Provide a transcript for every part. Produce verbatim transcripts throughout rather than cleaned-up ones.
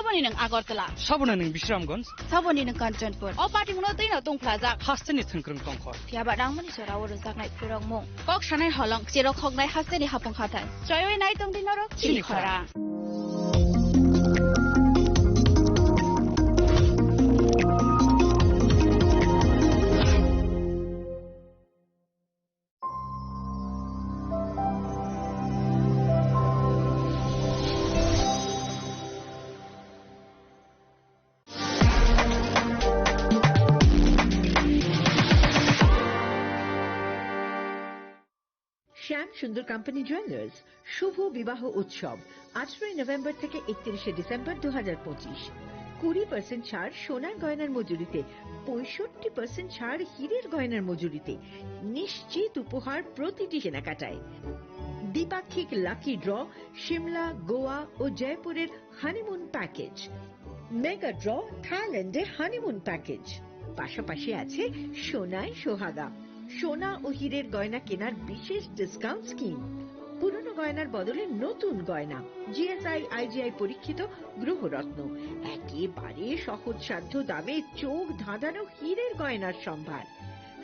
Saboni nwng Agartala. Saboni nwng Bisramganj. Saboni nwng Kanchanpur. O party mungno twi no tongphlajak. Hasteni thwngkwrwng tongkhor. Phiya ba nangmani jora o rwjaknai phwrwngmung. Kok sanai holong, cherok hoknai hasteni hapung hathai. Choiwi nai tongdi norok chini chini khorang. Khorang. শ্যাম সুন্দর company jewellers শুভ বিবাহ উৎসব আঠারোই নভেম্বর থেকে একত্রিশে ডিসেম্বর দু হাজার পঁচিশ। কুড়ি পার্সেন্ট ছাড় সোনার গয়নার মজুরিতে, পঁয়ষট্টি পার্সেন্ট ছাড় হীরের গয়নার মজুরিতে, নিশ্চিত উপহার প্রতিটি কেনাকাটায়। দ্বিপাক্ষিক লাকি ড্র, সিমলা, গোয়া ও জয়পুরের হানিমুন প্যাকেজ, মেগা ড্র, থাইল্যান্ডে হানিমুন প্যাকেজ। পাশাপাশি আছে সোনায় সোহাগা, সোনা ও হীরের গয়না কেনার বিশেষ ডিসকাউন্ট স্কিম। পুরনো গয়নার বদলে নতুন গয়না, জিএসআই, আইজিআই পরীক্ষিত গ্রহরত্ন, একেবারে সহজসাধ্য দামে চোখ ধাঁধানো হীরের গয়নার সম্ভার।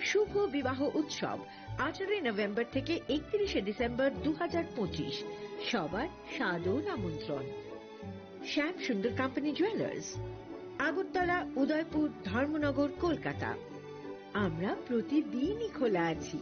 শুভ বিবাহ উৎসব আঠারোই নভেম্বর থেকে একত্রিশে ডিসেম্বর দু হাজার পঁচিশ। সবার সাদর আমন্ত্রণ। শ্যাম সুন্দর কোম্পানি জুয়েলার্স, আগরতলা, উদয়পুর, ধর্মনগর, কলকাতা। আমরা প্রতিদিনই খোলা আছি।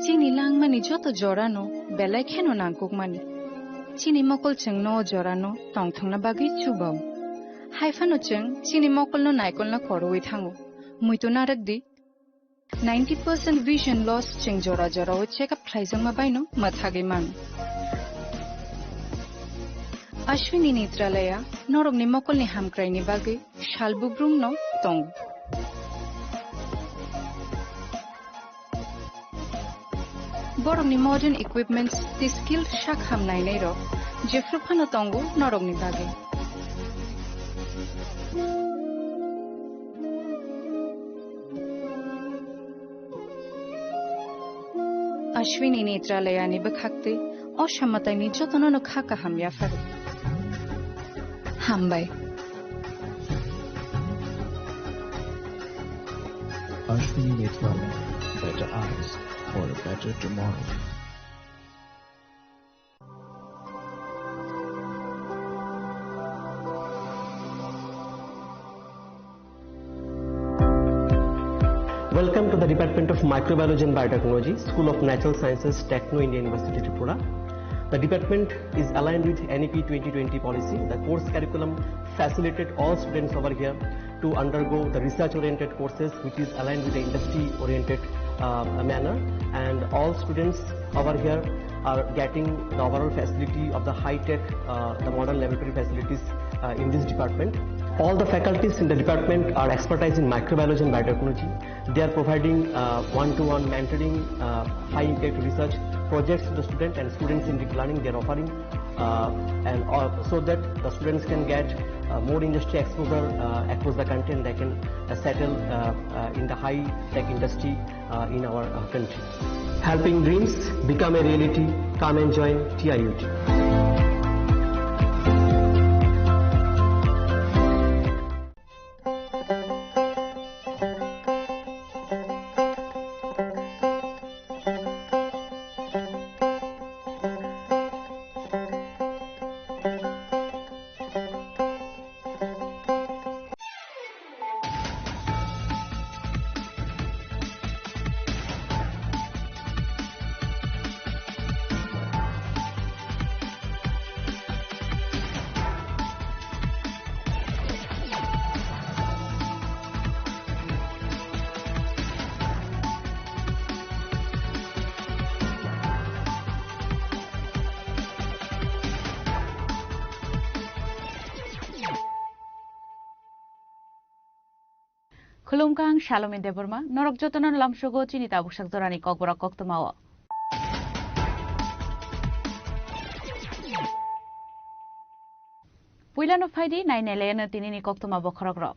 Chini langmani joto jorano belai kheno nangkukmani. Chini mokol chwngno o jorano tongthokna bagwi chubao. Hai phano chwng chini mokolno naikolna khorwi thango. Muitu narwk di. Ninety percent vision loss chwng jora jorao check up khlaijakma baino mwthagwi mano. Ashwini Netralaya norokni mokolni hamkraini bagwi sal bubrumno tongo. Borokni modern equipments tei skilled sak ham nainairok jephru phano tongo norokni bagwi. Ashwini Netralayani bwkhaktwi o samataini jotono no kha kaham yapharo. Hambai. Ashwini Netralaya, better eyes for a better tomorrow. Welcome to the Department of Microbiology and Biotechnology, School of Natural Sciences, Techno India University, Tripura. The department is aligned with N E P twenty twenty policy. The course curriculum facilitate all students over here to undergo the research-oriented courses, which is aligned with the industry-oriented, uh, manner. And all students over here are getting the overall facility of the high-tech, uh, the modern laboratory facilities, uh, in this department. All the faculties in the department are expertise in microbiology and biotechnology. They are providing, uh, one-to-one mentoring, uh, high-impact research projects to the student and students-centric learning they are offering, uh, and, uh, so that the students can get, uh, more industry exposure, uh, across the country, and they can, uh, settle, uh, uh, in the high-tech industry, uh, in our, uh, country. Helping dreams become a reality. Come and join T I U T. Khulumkha, ang Salomi Debbarma, norok jotono lamsogo chini tabuksak jorani kokborok koktwmao. Puilano phaidi, nainai laiano tinini koktwma bokhorokrok.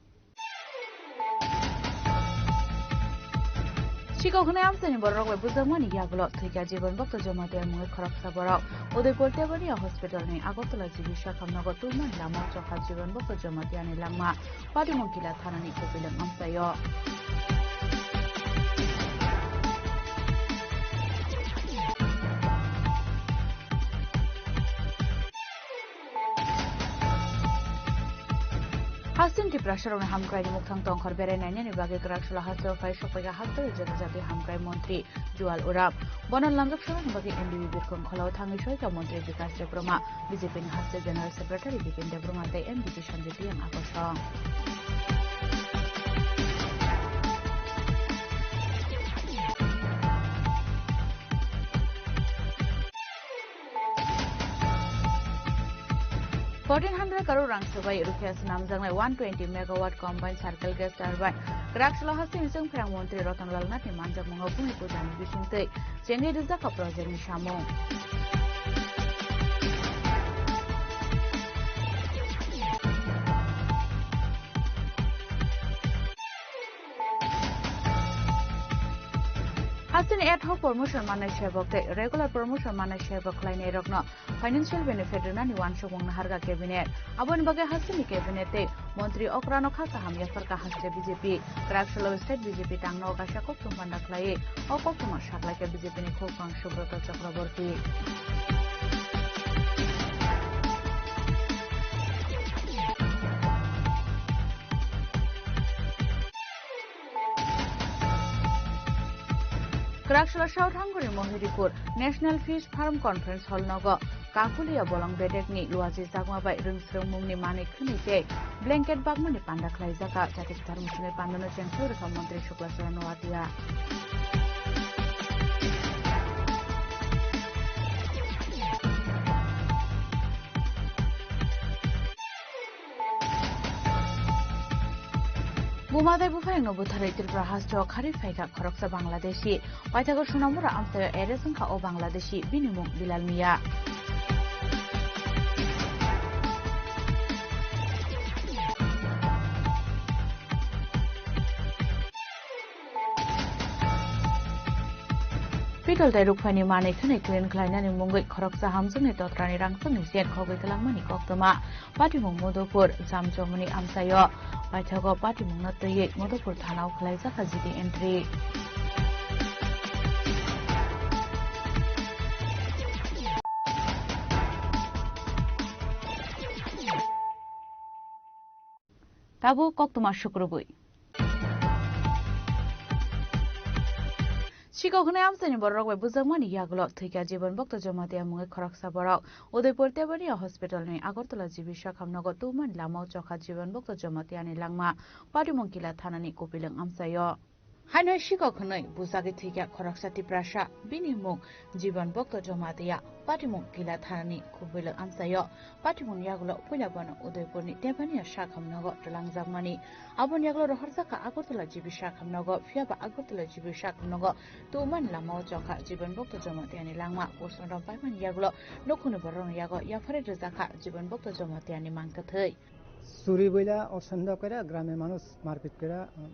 Sikok hwnwi amchaini bororok bai bujakmani yagulo thwikha Jiban Bhakta Jamatia mungwi khoroksa borok. Udaipur Tebania Hospitalni Agartala G B sakhamnogo tubumani lamao chokha Jiban Bhakta Jamatiani langma. Patimung Kila thanani Kubilwng amchaio. Hasing Tiprasarokni hamkraini mukthang tongkhor berai nainani bagwi kwraksalo hasteo phai sokpaikha hasteo jati jati hamkrai montri Jual Oram. Bono lamjak sabani bagwi M D B Birkhong Kholao thangwi soika montri Bikash Debbarma, B J P ni haste General Secretary Bikin Debbarma tei M D C Sanjay Reang akosong. Fourteen hundred crore rang swbai rukya swnamjaknai one twenty megawatt combined cycle gas turbine. Kwraksalo haste ni chwngphrang montri Ratan Lal Nath ni manjakmungo bhumi pujani bisingtwi chengwi rijak kha project ni samung. Hasteni ad hoc promotion mannai sebok tei regular promotion mannai sebok khlainairokno financial benefit rwnani uansukmung naharkha cabinet. Aboni bagwi hasteni cabinet tei montri okrano kha kaham yapharkha haste B J P. Kwraksalo state B J P tangno kaisa koktwma panda khlaiwi o koktwma saklaikha B J P ni khukphang Subroto Chakraborty. Kwraksalo South Hanguri Mohiripur National Fish Farm Conference Hall nogo Kakulia bolong bedekni luaji jakma bai rwngsrwngmungni manwi khwnwi tei blanket bagmani panda khlaijakha. Jati kwthar muchungwi pandano chengthok rwkha montri Sukla Charan Noatia. Buma tei buphaino butharwi Tripura hasteo kharwi phaikha khoroksa Bangladeshi. Paithago Sonamura amchaio arrest wngkha o Bangladeshi, bini mung Bilal Mia. Pitol tei rukphaini manwi khwnwi clean khlainani mungwi khoroksa hamjakni totrani rangchakni jet khogwi twlangmani koktwma. Patimung Madhupur, Jamjomoni amchaio paithago patimungno twiwi Madhupur thanao khlaijak kha G D entry. Tabuk koktwma sukrubwi. Sikok hwnwi amchaini bororok bai bujakmani yagulo thwikha Jiban Bhakta Jamatia mungwi khoroksa borok. Udaipur Tebania Hospitalni Agartala G B sakhamnogo tubumani lamao chokha Jiban Bhakta Jamatiani langma. Patimung Kila thanani Kubilwng amchaio. Haino sikok hwnwi bujagwi thwikha khoroksa Tiprasa, bini mung Jiban Bhakta Jamatia, Patimung Kila thanani Kubilwng amchaio. Patimungni yagulo puila bono Udaipurni Tebania sakhamnogo twlangjakmani. Aboni yagulo rohorjak kha Agartala G B sakhamnogo, phiyaba Agartala G B sakhamnogo tubumani lamao chokha Jiban Bhakta Jamatiani langma. Postmortem paimani yagulo nukhungni borokni yago yapharwi rwjak kha Jiban Bhakta Jamatiani mangkwthwi. চুরি বইলা অসন্দেহ করে গ্রামের মানুষ মারপিট করে, উম,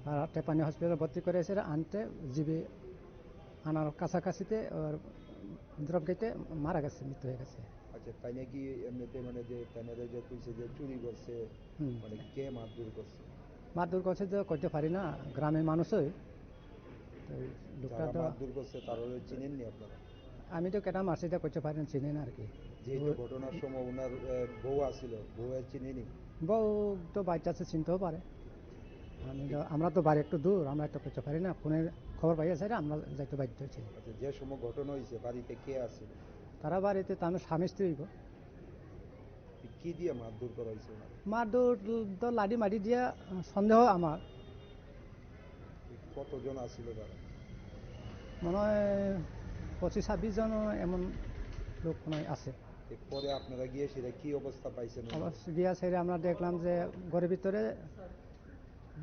আর টেপানি হসপিটালে ভর্তি করে এসে আনতে জিবি আনার কাছাকাছিতে ওর ড্রপ গেটে মারা গেছে, মৃত্যু হয়ে গেছে। আচ্ছা, তাই নাকি এমনিতে মানে যে তাইনারা যে কইছে যে চুরি করছে, হুম। মানে কে মারধর করছে? মারধর করছে যে কইতে পারি না, গ্রামের মানুষই। তো এই লোকটা যারা তো মারধর করছে তারা চিনেননি আপনারা? আমি তো কেটা মারছে এটা করতে পারি না, চিনি না আর কি। যেহেতু ঘটনার সময় ওনার, আহ, বউ আছিল, বউ চিনেনি? বউ তো বাড়িতে আছে, চিনতেও পারে। আমি তো, আমরা তো বাড়ি একটু দূর, আমরা তো করতে পারি না। ফোনে খবর পাইয়া স্যার, আমরা যাইতে বাধ্য হয়েছি। আচ্ছা, যে সময় ঘটনা হয়েছে, বাড়িতে কে আছে? তারা বাড়িতে তো আমি স্বামী স্ত্রী হইব। কি দিয়ে মারধর করা হয়েছে ওনারে? মারধর তো লাঠি মারি দিয়ে, আহ, সন্দেহ আমার। কতজন আছিল তারা? মনে হয় পঁচিশ ছাব্বিশ জন এমন লোক মনে হয় আছে। এরপরে আপনারা গিয়ে সেটা কি অবস্থা পাইছেন? অবস্থা গিয়া সেটা আমরা দেখলাম যে ঘরের ভিতরে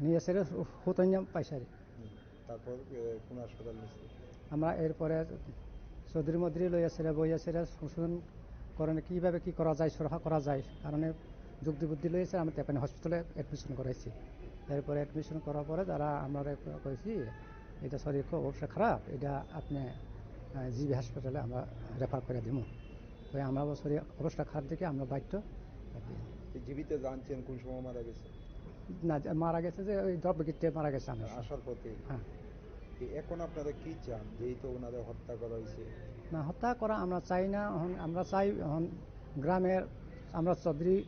নিয়ে এসে হুতনিয়াম পাইসারি। হুম। তারপর, এ, কোন হাসপাতাল নিছে? আমরা এরপরে চৌধুরী মধুরী লইয়া সেরা বইয়া সেরা সংশোধন করেন, কিভাবে কি করা যায়, সুরাহা করা যায়, কারণে যুক্তি বুদ্ধি লইয়া সেরা আমরা তেপানি হসপিটালে অ্যাডমিশন করাইছি। এরপরে অ্যাডমিশন করার পরে তারা আমরা কইছি, "এটা শরীর খুব অবস্থা খারাপ, এটা আপনি, আহ, জিবি হাসপাতালে আমরা রেফার করে দিব।" তো আমরা শরীর অবস্থা খারাপ দেখে আমরা বাধ্য। তো জীবিত জানছেন কোন সময় মারা গেছে? না, যে মারা গেছে যে ওই দ্রব্যগিত্তে মারা গেছে আমার। আসার পথে। হ্যাঁ। তো এখন আপনারা কি চান, যেহেতু ওনাদের হত্যা করা হয়েছে? না, হত্যা করা আমরা চাই না। এখন আমরা চাই, এখন গ্রামের আমরা চৌধুরী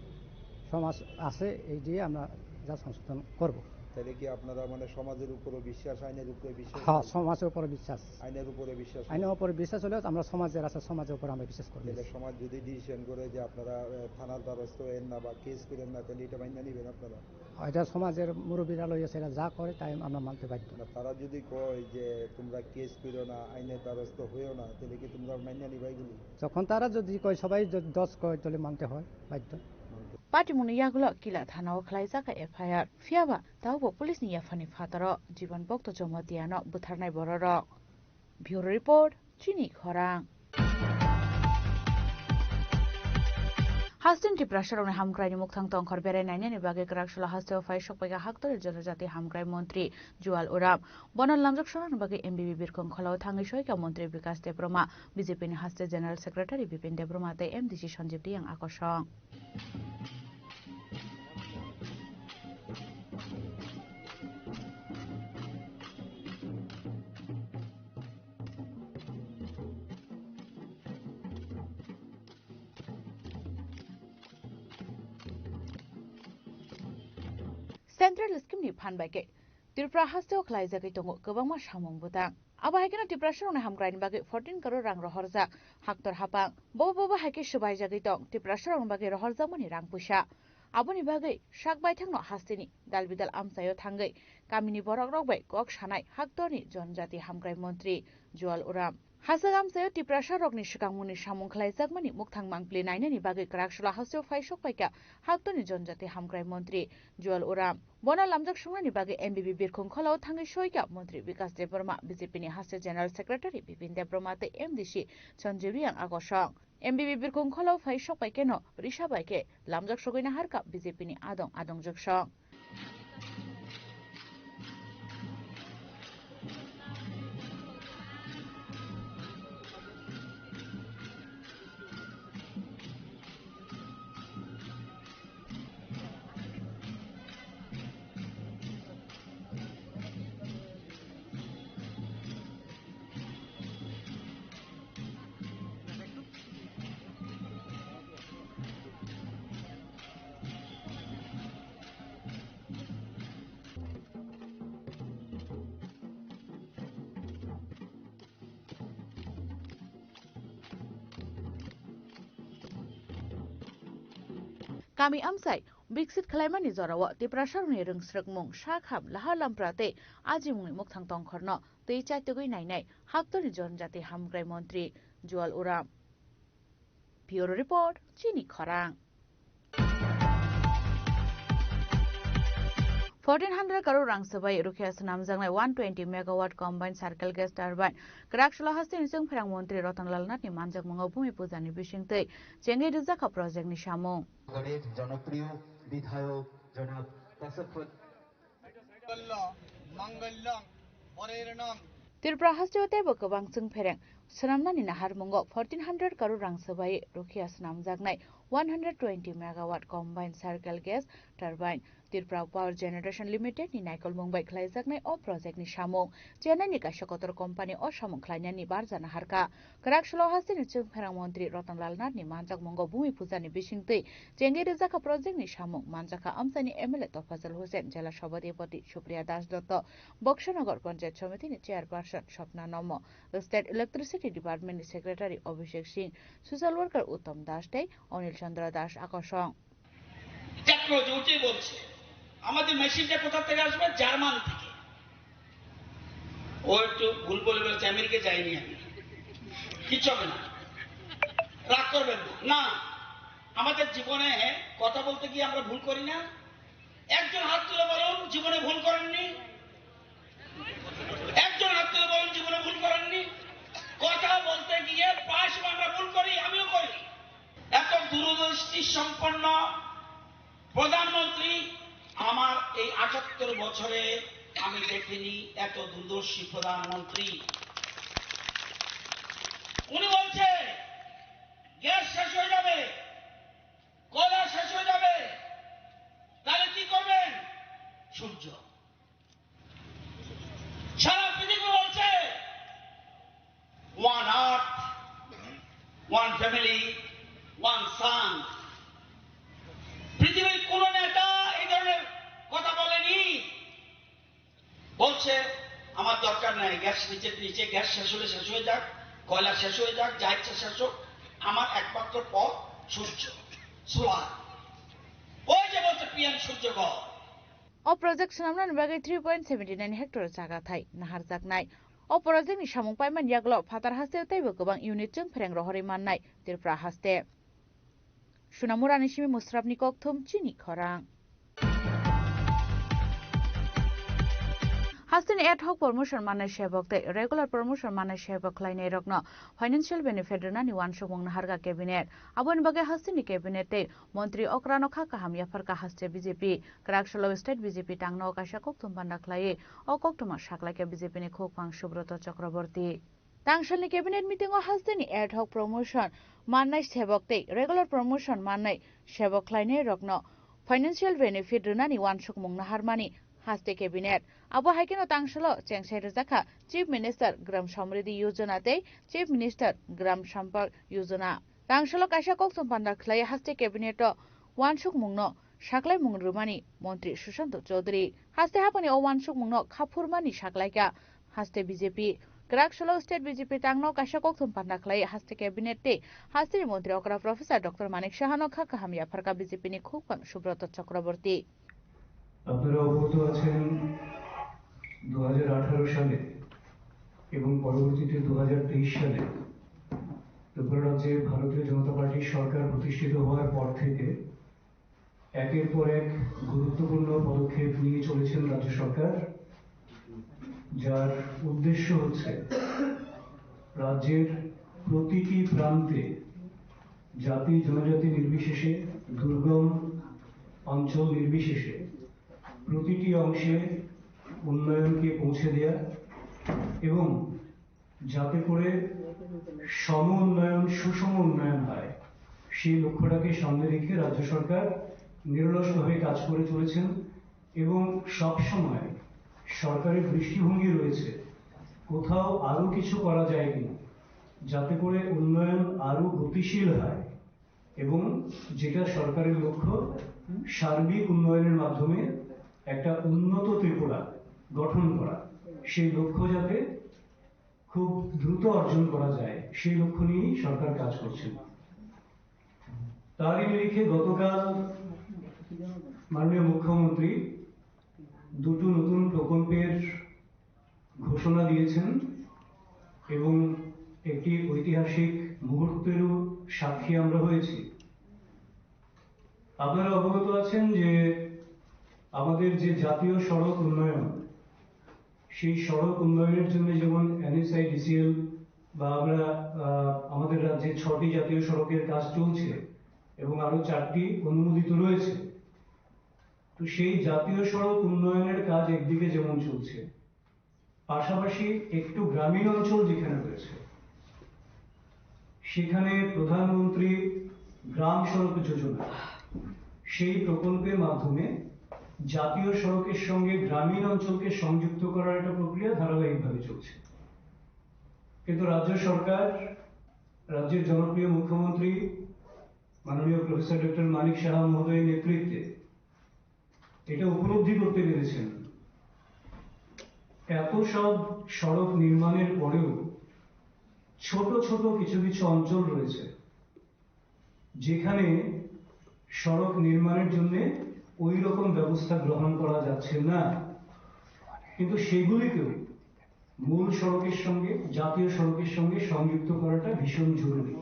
সমাজ আছে, এই দিয়ে আমরা যা সংশোধন করব। তাহলে কি আপনারা মানে সমাজের উপরে বিশ্বাস, আইনের উপরে বিশ্বাস হ্যাঁ, নাই? সমাজের উপরে বিশ্বাস। আইনের উপরে বিশ্বাস আইনের নাই? উপরে বিশ্বাস হলেও আমরা সমাজের আছে, সমাজের উপরে আমরা বিশ্বাস করি। তাহলে সমাজ যদি ডিসিশন করে যে আপনারা, আহ, থানার দ্বারস্থ হন না বা কেস করেন না, তাহলে এটা মাইনা নেবেন আপনারা? এটা সমাজের মুরব্বীরা লইয়া সেটা যা করে তাই আমরা মানতে বাধ্য। না, তারা যদি কয় যে তোমরা কেস করো না, আইনের দ্বারস্থ হইও না, তাহলে কি তোমরা মাইনা নিবা এগুলি? যখন তারা যদি কয়, সবাই যদি দশ কয়, তাহলে মানতে হয় বাধ্য। Patimungni yagulo Kila thanao khlaijak kha F I R. Phiyaba taubo police ni yaphani phataro Jiban Bhakta Jamatia no butharnai bororok. Bureau Report, Chini Khorang. Hasteni Tiprasarokni hamkraini mukthang tongkhor berai nainani bagwi kwraksalo hasteo phai sokpaikha haktorni jonojati hamkrai montri Jual Oram. Bono lamjak sonani bagwi M B B Birkhong Kholao thangwi soikha montri Bikas Debbarma, B J P ni haste General Secretary Bipin Debbarma tei M D C Sanjib Riyang akosong. Central scheme ni phan bai khe Tripura hasteo khlaijagwi tongo kwbangma samung bwtang. Abo hai kheno Tiprasarokni hamkraini bagwi fourteen crore rang rohorjak haktor hapang. Bobo bobo hai khe swbaijagwi tong Tiprasarokni bagwi rohorjakmani rang puisa. Aboni bagwi sak baithangno hasteni dal bidal amchaio thangwi kamini borokrok bai kok sanai haktorni jonojati hamkrai montri Jual Oram. Hachwk amchaio Tiprasarokni swkangmungni samung khlaijakmani mukthang mangpli nainani bagwi kwraksalo hasteo phai sokpaikha haktorni jonojati hamkrai montri Jual Oram. Bono lamjak sungnani bagwi M B B Birkhong Kholao thangwi soikha montri Bikas Debbarma, B J P ni haste General Secretary Bipin Debbarma tei M D C Sanjib Riyang akosong. M B B Birkhong Kholao phai sokpaikhe no risa bai khe lamjak sogwi naharkha B J P ni adong adongjwk song. Kami amchai biksit khlaimani jorao Tiprasarokni rwngsrwkmung, sakham, lahar lampra tei ajimungni mukthang tongkhorno twi chaitugwi nainai haktorni jonojati hamkrai montri Jual Oram. Bureau Report, Chini Khorang. Fourteen hundred crore rang swbai rukhiya swnamjaknai one twenty megawatt combined cycle gas turbine kwraksalo hasteni chwngpherang montri Ratan Lal Nath ni manjakmungo bhumi puja ni bisingtwi chengwi rijak kha project ni samung. অনেক জনপ্রিয় বিধায়ক জনাব তাসফুল Tripura hasteo teibo kwbang chwngphereng swnamnani naharmungo fourteen hundred crore rang swbai rukhiya swnamjaknai one hundred twenty megawatt combined cycle gas turbine Tripura Power Generation Limited ni naikolmung bai khlaijaknai o project ni samung Chennai ni kaisa kotor company o samung khlainani barja naharkha. Kwraksalo hasteni chwngpherang montri Ratan Lal Nath ni manjakmungo bhumi puja ni bisingtwi chengwi rijak kha project ni samung manjakha amchaini M L A Tofazal Hussain, Jela Sabhapati Supriya Das Dotto, Boksanagar Panchayat Samiti ni Chairperson Swapna Nomo, State Electricity Department ni Secretary Abhishek Singh, Social Worker Uttam Das tei Anil Chandra Das akosong. এটা প্রযুক্তি বলছে, আমাদের মেশিনটা কোথা থেকে আসবে? জার্মান থেকে। ও একটু ভুল বলে বলেছে, "আমেরিকা যাইনি আমি।" কিচ্ছু হবে না, রাগ করবেন না। না, আমাদের জীবনে কথা বলতে গিয়ে আমরা ভুল করি না? একজন হাত তুলে বলুন, জীবনে ভুল করেননি? একজন হাত তুলে বলুন, জীবনে ভুল করেননি? কথা বলতে গিয়ে প্রায় সময় আমরা ভুল করি, আমিও করি। এত দূরদৃষ্টি সম্পন্ন প্রধানমন্ত্রী আমার এই আটাত্তর বছরে আমি দেখিনি, এত দূরদর্শী প্রধানমন্ত্রী। উনি বলছে, গ্যাস শেষ হয়ে যাবে, কয়লা শেষ হয়ে যাবে, তাহলে কি করবেন? সূর্য। সারা পৃথিবী বলছে, one earth, one family, one sun. পৃথিবীর কোন নেতা এই ধরনের কথা বলেনি। বলছে, আমার দরকার নাই, গ্যাস নিচে নিচে গ্যাস শেষ হলে শেষ হয়ে যাক, কয়লা শেষ হয়ে যাক, যা ইচ্ছা শেষ হোক, আমার একমাত্র পথ সূর্য, সোলার। ওই যে বলছে পিএম সূর্যঘর। O project swnamnani bagwi three point seventy nine hectare o jaga thai naharjaknai. O project ni samung paimani yagulo phatar haste teibo kwbang unit chwng phereng rohorwi mannai Tripura haste. Sunamurani simi Musrapni kokthum chini khorang. Hasteni ad hoc promotion mannai sebok tei regular promotion mannai sebok khlainairokno financial benefit rwnani uansukmung naharkha cabinet. Aboni bagwi hasteni cabinet tei montri okrano kha kaham yapharkha haste B J P. Kwrak salo state B J P tangno kaisa kokthum panda khlaiwi o koktwma saklaikha B J P ni khukphang Subroto Chakraborty. Tangsalni cabinet meeting o hasteni ad hoc promotion mannai sebok tei regular promotion mannai sebok khlainairokno financial benefit rwnani uansukmung naharmani haste cabinet. Abo hai kheno tangsalo chengsai rwjakha Chief Minister Gram Samriddhi Yojana tei Chief Minister Gram Sampark Yojana. Tangsalo kaisa kokthum panda khlai haste cabinet o uansukmungno saklaimung rwmani montri Sushanta Chowdhury. Haste haphani o uansukmungno khaphurmani saklaikha haste B J P. Kwrak salo state B J P tangno kaisa kokthum panda khlai haste cabinet tei hasteni montri okra Professor Doctor Manik Sahano kha kaham yapharkha B J P ni khukphang Subroto Chakraborty. আপনারা অবগত আছেন, দু হাজার আঠারো সালে এবং পরবর্তীতে দু হাজার তেইশ সালে ত্রিপুরা রাজ্যে ভারতীয় জনতা পার্টির সরকার প্রতিষ্ঠিত হওয়ার পর থেকে একের পর এক গুরুত্বপূর্ণ পদক্ষেপ নিয়ে চলেছেন রাজ্য সরকার, যার উদ্দেশ্য হচ্ছে রাজ্যের প্রতিটি প্রান্তে জাতি জনজাতি নির্বিশেষে, দুর্গম অঞ্চল নির্বিশেষে প্রতিটি অংশে উন্নয়নকে পৌঁছে দেয়া এবং যাতে করে সম উন্নয়ন, সুষম উন্নয়ন হয়, সেই লক্ষ্যটাকে সামনে রেখে রাজ্য সরকার নিরলসভাবে কাজ করে চলেছেন এবং সবসময় সরকারের দৃষ্টিভঙ্গি রয়েছে কোথাও আরও কিছু করা যায় কিনা, যাতে করে উন্নয়ন আরও গতিশীল হয় এবং যেটা সরকারের লক্ষ্য, সার্বিক উন্নয়নের মাধ্যমে একটা উন্নত ত্রিপুরা গঠন করা, সেই লক্ষ্য যাতে খুব দ্রুত অর্জন করা যায়, সেই লক্ষ্য নিয়েই সরকার কাজ করছেন। তারই নিরিখে গতকাল মাননীয় মুখ্যমন্ত্রী দুটো নতুন প্রকল্পের ঘোষণা দিয়েছেন এবং একটি ঐতিহাসিক মুহূর্তেরও সাক্ষী আমরা হয়েছি। আপনারা অবগত আছেন যে আমাদের যে জাতীয় সড়ক উন্নয়ন, সেই সড়ক উন্নয়নের জন্য যেমন এনএইচএআইডিসিএল বা আমরা, আহ, আমাদের রাজ্যে ছটি জাতীয় সড়কের কাজ চলছে এবং আরো চারটি অনুমোদিত রয়েছে। তো সেই জাতীয় সড়ক উন্নয়নের কাজ একদিকে যেমন চলছে, পাশাপাশি একটু গ্রামীণ অঞ্চল যেখানে রয়েছে, সেখানে প্রধানমন্ত্রী গ্রাম সড়ক যোজনা, সেই প্রকল্পের মাধ্যমে জাতীয় সড়কের সঙ্গে গ্রামীণ অঞ্চলকে সংযুক্ত করার একটা প্রক্রিয়া ধারাবাহিকভাবে চলছে। কিন্তু রাজ্য সরকার, রাজ্যের জনপ্রিয় মুখ্যমন্ত্রী মাননীয় প্রফেসর ডক্টর মানিক সাহা মহোদয়ের নেতৃত্বে এটা উপলব্ধি করতে পেরেছেন, এত সব সড়ক নির্মাণের পরেও ছোট ছোট কিছু কিছু অঞ্চল রয়েছে, যেখানে সড়ক নির্মাণের জন্য ওই রকম ব্যবস্থা গ্রহণ করা যাচ্ছে না, কিন্তু সেগুলিকেও মূল সড়কের সঙ্গে, জাতীয় সড়কের সঙ্গে সংযুক্ত করাটা ভীষণ জরুরি।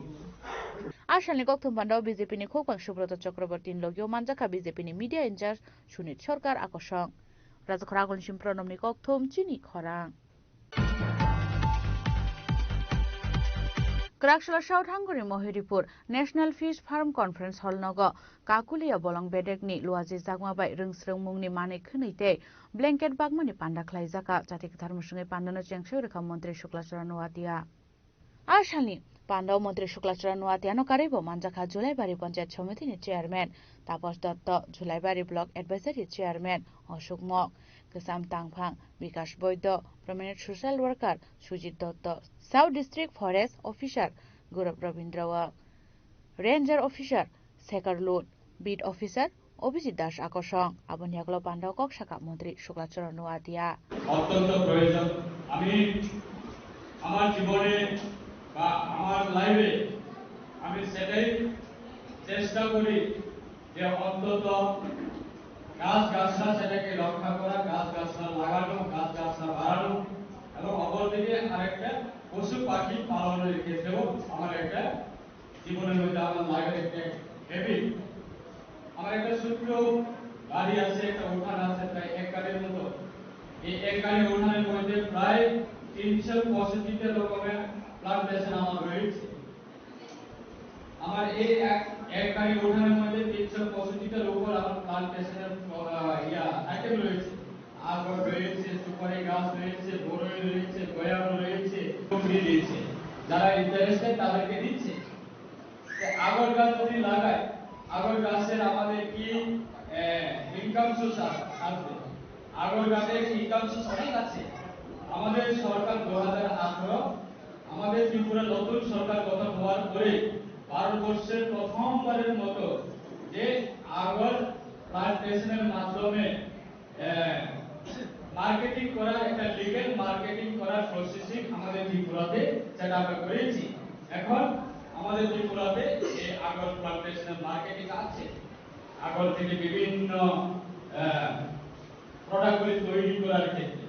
A salni kokthum pandao B J P ni khukbang Subrata Chakraborty ni logio manjakha B J P ni media in charge Sunit Sarkar Akosong. Rajakhor Agulni Simpro Nomni Kokthum chini khorang. Kwraksala South Hanguri Mohiripur National Fish Farm Conference Hall nogo Kakulia Bolong Bedekni Luaji Jakma bai Rwngsrwngmungni manwi khwnwi tei blanket bagmani panda khlaijaka. Chati kwthar mwswngwi pandano chengsoi rwkha Montri Suklachara Nuatia. A salni pandao Montri Suklachara Nuatiano karwibo manjakha Julaibari Panchayat Somitini Chairman Tapas Dotto, Julaibari Block Advisory Chairman Ashok Mok, Kwcham Tangphang, Bikash Boido, Prominent Social Worker Sujit Dotto, South District Forest Officer Gaurav Rabindra Wak, Ranger Officer Sekhar Lut, Beat Officer Abhijit Das Akosong. Aboni yagulo pandao kok sakha Montri Suklachara Nuatia. অত্যন্ত প্রয়োজন। আমি আমার জীবনে বা আমার লাইফে আমি সেটাই চেষ্টা করি যে অন্তত গাছ গাছরা সেটাকে রক্ষা করা, গাছ গাছরা লাগানো, গাছ গাছরা বাড়ানো, এবং অপরদিকে আরেকটা পশু পাখি পালনের ক্ষেত্রেও আমার একটা জীবনের মধ্যে আমার লাইফের একটা হ্যাবিট। আমার একটা ছোট্ট বাড়ি আছে, একটা উঠান আছে, প্রায় এক কাঠের মতো। এই এক কাঠের উঠানের মধ্যে প্রায় তিনশো পঁয়ষট্টিটা রকমের প্লান্টেশন আমার রয়েছে। আমার এই এক, এক কাঠের উঠানের মধ্যে তিনশো পঁয়ষট্টিটার উপর আমার প্লান্টেশনের, আহ, ইয়া, আইটেম রয়েছে। আগর রয়েছে, সুপারি গাছ রয়েছে, বড়ই রয়েছে, গোয়ারও রয়েছে, সবজি রয়েছে। যারা ইন্টারেস্টেড তাদেরকে দিচ্ছে। তো আগর গাছ যদি লাগাই, আগর গাছের আমাদের কি, আহ, ইনকাম সোর্স আস-, আসবে? আগর গাছের ইনকাম সোর্স অনেক আছে। আমাদের সরকার দু হাজার আঠারো, আমাদের ত্রিপুরা নতুন সরকার গঠন হওয়ার পরে ভারতবর্ষের প্রথমবারের মতো যে আগর প্লান্টেশনের মাধ্যমে, আহ, মার্কেটিং করার একটা লিগ্যাল মার্কেটিং করার প্রসেসিং আমাদের ত্রিপুরাতে সেটা আমরা করেছি। এখন আমাদের ত্রিপুরাতে এই আগর প্লান্টেশনের মার্কেটিং আছে। আগর থেকে বিভিন্ন, আহ, প্রোডাক্টগুলি তৈরি করার ক্ষেত্রে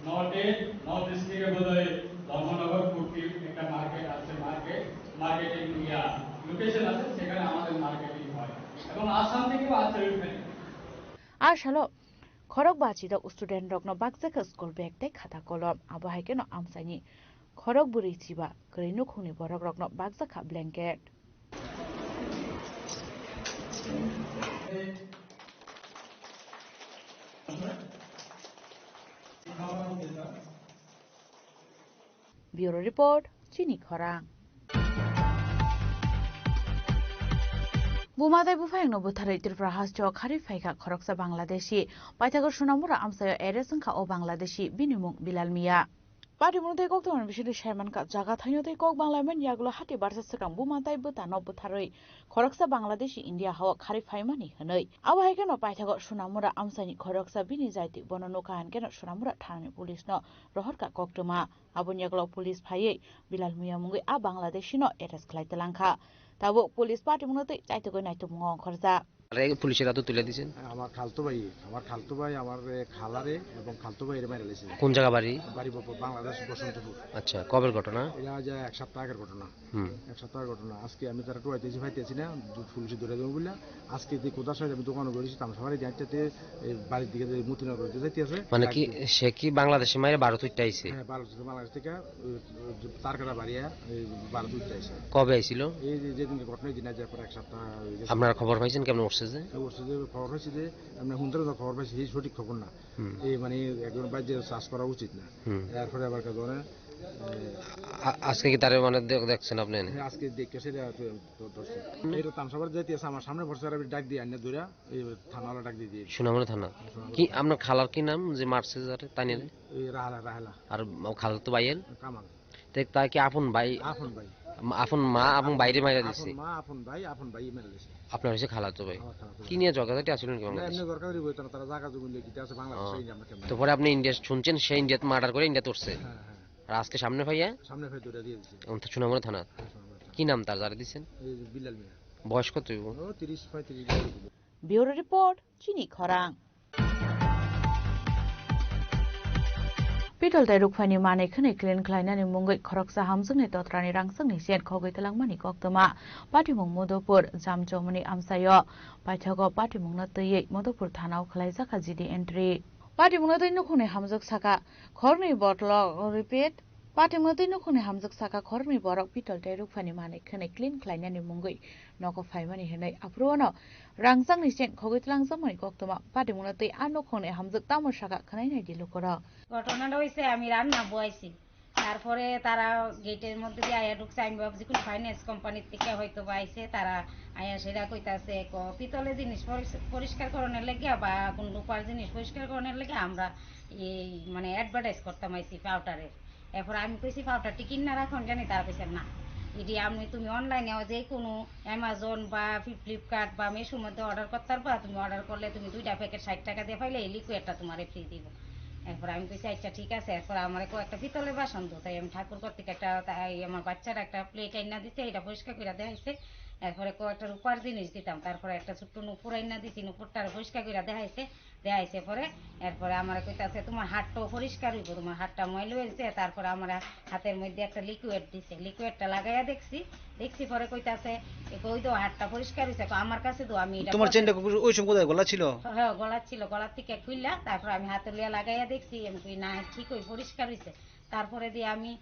নর্থে, নর্থ ইস্ট থেকে বোধহয় ধর্মনগর কুর্তির একটা মার্কেট আছে, মার্কেট, মার্কেটিং ইয়া লোকেশন আছে, সেখানে আমাদের মার্কেটিং হয় এবং আসাম থেকেও আছে ওইখানে। A salo khorok bachidok student rokno bakjakha school bag tei khata kolom, abo hai kheno amchaini khorok bwrwi chiba kwrwi nukhungni borok rokno bakjakha blanket. Bureau Report, Chini Khorang. Buma tei buphayungno butharwi Tripura hasteo kharwi phaikha khoroksa Bangladeshi. Paithago Sonamura amchaio arrest wngkha o Bangladeshi, bini mung Bilal Mia. Patimung tei koktwmani bisingtwi saimankha, jaga thaino tei kok banglaimani yagulo hati barsa swkang buma tei bwtano butharwi khoroksa Bangladeshi India hao kharwi phaimani hwnwi. Abo hai kheno paithago Sonamura amchaini khoroksa bini jaiti bono nukha hinkhe no Sonamura thanani police no rohorkha koktwma. Aboni yagulo police phaiwi Bilal Mia mungwi a Bangladeshi no arrest khlai twlangkha. Tabuk police patimungno twi chaitugwi naitukmungo ongkhorjak. আরে পুলিশের হাতে তুলে দিয়েছেন? আমার খালতো ভাই, আমার খালতো ভাই, আমার, এ, খালারে এবং খালতো ভাইরে মেরে লেছে। কোন জায়গা বাড়ি? বাড়ি ব-, বাংলাদেশ, বসন্তপুর। আচ্ছা, কবের ঘটনা? এটা যে এক সপ্তাহ আগের ঘটনা। হুম। এক সপ্তাহ আগের ঘটনা। আজকে আমি তারা টুয়াইতেছি, পাইতেছি না, দু-, পুলিশে ধরে দেবো বলে। আজকে যে কোথাও সাইড আমি দোকানে বেরিয়েছি, তামসাবাড়ি যাইতে, এই বাড়ির দিকে যে মতিনগর যে যাইতে আছে। মানে কি, সে কি বাংলাদেশে মাইরে ভারত উঠতে আইছে? হ্যাঁ, ভারত থেকে, বাংলাদেশ থেকে, ওই, ওই যে তারকাটা বাড়িয়া, এই ভারত উঠতে আইছে। কবে আইছিল? এই যে, যেদিনকে ঘটনা, এই দিন আজ প্রায় এক সপ্তাহ হয়ে গেছে। আপনারা খবর পাইছেন কেমন উঠছে যে? এই উঠছে যে খবর হয়েছে যে, আমরা হুনতে তো খবর পাইছি, এই সঠিক খবর না। হুম। এই মানে একজন বাড়িতে চাষ করা উচিত না। হুম। এরপরে আবার কে ধরে, এ, আ-, আজকে কি তারে মানে দেখ-, দেখছেন আপনি? হ্যাঁ, আজকে দেখতেছে, এটা তো, তো ধরছে। হুম। এটা তামসাবার যাইতে আছে, আমার সামনে পড়ছে, আর আমি ডাক দিয়ে আনিয়ে ধরে, এই থানাওয়ালা ডাক দিয়ে দিয়ে। সুনামুরা থানা। সুনামুরা কি থানা। আপনার খালার কি নাম যে মারছে যারে, তাই নিয়ে? এই রাহেলা, রাহেলা। আর খালার তো ভাইয়ের? কামাল। তে তা কি আপন ভাই? আপন ভাই। মা-, আপন মা এবং আপন, বাইরে মাইরা দিছে? আপন মা, আপন ভাই, আপন ভাই মেরে দিছে। আপনার হচ্ছে খালাতো ভাই। আমার খালাতো ভাই। কি নিয়ে ঝগড়াঝাটি আসলে কি না, বাংলাদেশ? এমনি দরকার হইব, তারা, তারা জায়গা জমি নিয়ে কিতা আছে বাংলাদেশে, ও। ইন্ডিয়া আমরা কেমন? তো পরে আপনি ইন্ডিয়া শুনছেন, সে ইন্ডিয়াত মার্ডার করে ইন্ডিয়াত উঠছে। হ্যাঁ, হ্যাঁ। আর আজকে সামনে পাইয়া? সামনে পাই দৌড়া দিয়ে দিছে। ও, তো সুনামুরা থানা। হ্যাঁ, সুনামুরা থানা। কি নাম তার, যারা দিচ্ছেন? এই যে বিলাল মিয়া। বয়স কত হইব? ও, তিরিশ, পঁয়ত্রিশ বছর হইব। Bureau Report, Chini Khorang. Pitol tei rukphaini manwi khwnwi clean khlainani mungwi khoroksa hamjakni totrani rangchakni chen khogwi twlangmani koktwma. Patimung Madhupur, Jamchomoni amchaio. Paithago patimungno twiwi Madhupur thanao khlaijak kha G D entry. Patimungno twi nukhungni hamjak saka khoroknwi borok, repeat, patimungno twi nukhungni hamjak saka khoroknwi borok pitol tei rukphaini manwi khwnwi clean khlainani mungwi nogo phaimani hwnwi aphuru ano rangchakni chen khogwi twlangjakmani koktwma. Patimungno twi a nukhungni hamjak tamo saka khwnainai di lukurok. ঘটনাটা হইছে, আমি রান্না বয়াইছি, তারপরে তারা গেটের মধ্যে দিয়ে আয়া ঢুকছে। আমি ভাবছি কোনো ফাইন্যান্স কোম্পানির থেকে হয়তো বা আইছে, তারা আয়া সেটা কইতাছে, ক-, পিতলের জিনিস পরিস-, পরিষ্কার করানোর লেগে বা কোন রূপার জিনিস পরিষ্কার করানোর লেগে আমরা এই মানে অ্যাডভার্টাইজ করতাম আইছি পাউডারের। এরপর আমি কইছি, "পাউডারটি কিনা রাখুন জানি?" তারা কইছে, "না, এটি আমি, তুমি অনলাইনে যে কোনো অ্যামাজন বা ফ্লি-, ফ্লিপকার্ট বা মিশোর মধ্যে অর্ডার করতে পারবা, তুমি অর্ডার করলে তুমি দুইটা প্যাকেট ষাট টাকা দিয়ে পাইলে এই লিকুইডটা তোমার ফ্রি দিব।" এরপর আমি কইছি, "আচ্ছা, ঠিক আছে।" এরপর আমার কয়েকটা পিতলের বাসন ধুতে আমি ঠাকুর ঘর থেকে একটা, তাই আমার বাচ্চার একটা প্লেট আইনা দিছে, এটা পরিষ্কার করে দেওয়া হয়েছে। এরপরে কয়েকটা রূপার জিনিস দিতাম, তারপরে একটা ছোট্ট নুপুর আইনা দিছি, নুপুরটা পরিষ্কার করে দেওয়া হয়েছে। দেয়া হয়েছে পরে, এরপরে আমারে কইতাছে, "তোমার হাতটাও পরিষ্কার হইব, তোমার হাতটা ময়লা হয়েছে।" তারপরে আমার হাতের মধ্যে একটা লিকুইড দিছে, লিকুইডটা লাগাইয়া দেখছি, দেখছি পরে কইতাছে, "এ কই দো, হাতটা পরিষ্কার হয়েছে, কো আমার কাছে দো, আমি এটা তোমার করে" চেইনটা কো-, ওই সময় কোথায় গলা ছিল? হ্যাঁ, গলা ছিল, গলার থেকে খুললা, তারপর আমি হাতে লইয়া লাগাইয়া দেখছি, আমি কই, "না, ঠিক ওই পরিষ্কার হয়েছে।" তারপরে দিয়ে আমি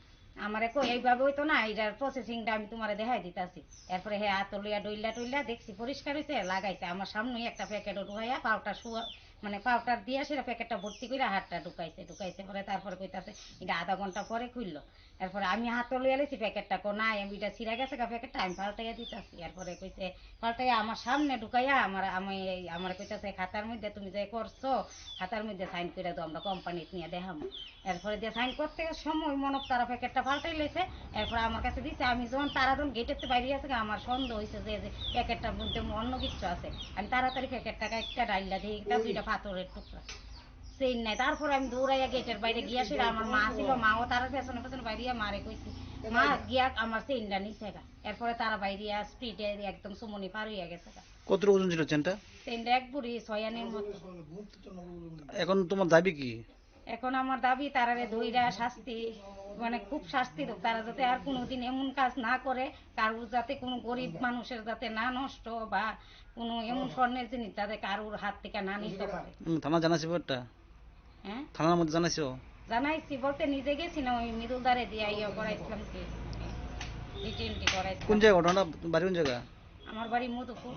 আমারে কই, "এইভাবে হইতো না, এটার প্রসেসিংটা আমি তোমারে দেখাই দিতাছি।" এরপরে হে আতো লইয়া ডইলা টইলা দেখছি পরিষ্কার হইছে, লাগাইছে। আমার সামনেই একটা প্যাকেটও ঢুকাইয়া পাউডার শুয়া, মানে পাউডার দিয়া সেটা প্যাকেটটা ভর্তি করে হাতটা ঢুকাইছে, ঢুকাইছে পরে তারপরে কইতাছে, "এটা আধা ঘন্টা পরে খুললো।" এরপরে আমি হাতো লইয়া লেছি প্যাকেটটা, কো, "নাই, আমি এটা ছিঁড়া গেছে গা প্যাকেটটা, আমি পাল্টাইয়া দিতাছি।" এরপরে কইছে, পাল্টাইয়া আমার সামনে ঢুকাইয়া আমার, আমি, আমার কইতাছে, "খাতার মধ্যে তুমি যে করছো, খাতার মধ্যে সাইন করে দাও, আমরা কোম্পানিত নিয়ে দেখাবো।" এরপরে দিয়ে সাইন করতে সময় মনে হয় তারা প্যাকেটটা পাল্টাই লেছে। এরপরে আমার কাছে দিছে, আমি যখন তারা যখন গেটের বাইরে আছে, আমার সন্দেহ হয়েছে যে, যে প্যাকেটটার মধ্যে অন্য কিছু আছে। আমি তাড়াতাড়ি প্যাকেটটা কাটতে ডাইলা দেখি একটা দুইটা পাথরের টুকরা, চেইন নাই। তারপরে আমি দৌড়াইয়া গেটের বাইরে গিয়া সেটা আমার মা ছিল, মাও তার পেছনে পেছনে বাইরে গিয়া মারে কইছি, "মা, গিয়া আমার চেইনটা নিছে গা।" এরপরে তারা বাইরে স্পিডে একদম সুমনি পার হইয়া গেছে গা। কতটুকু ওজন ছিল চেনটা? চেনটা এক ভরি ছয় আনার মতো। এখন তোমার দাবি কি? এখন আমার দাবি তারারে ধইরা শাস্তি, মানে খুব শাস্তি দেব, তারা যাতে আর কোনোদিন এমন কাজ না করে, কারোর যাতে কোনো গরিব মানুষের যাতে না নষ্ট বা কোনো এমন স্বর্ণের জিনিস যাতে কারোর হাত থেকে না নিতে পারে। হুম, থানা জানাইছি ব্যাপারটা? হ্যাঁ? থানার মধ্যে জানাইছো? জানাইছি বলতে নিজে গেছি না, ওই মিদুলদারে দিয়া ইয়ে করাইছিলাম কি, ডিটিএমটি করাইছিলাম। কোন জায়গা ঘটনাটা? বাড়ি কোন জায়গা? আমার বাড়ি মধুপুর,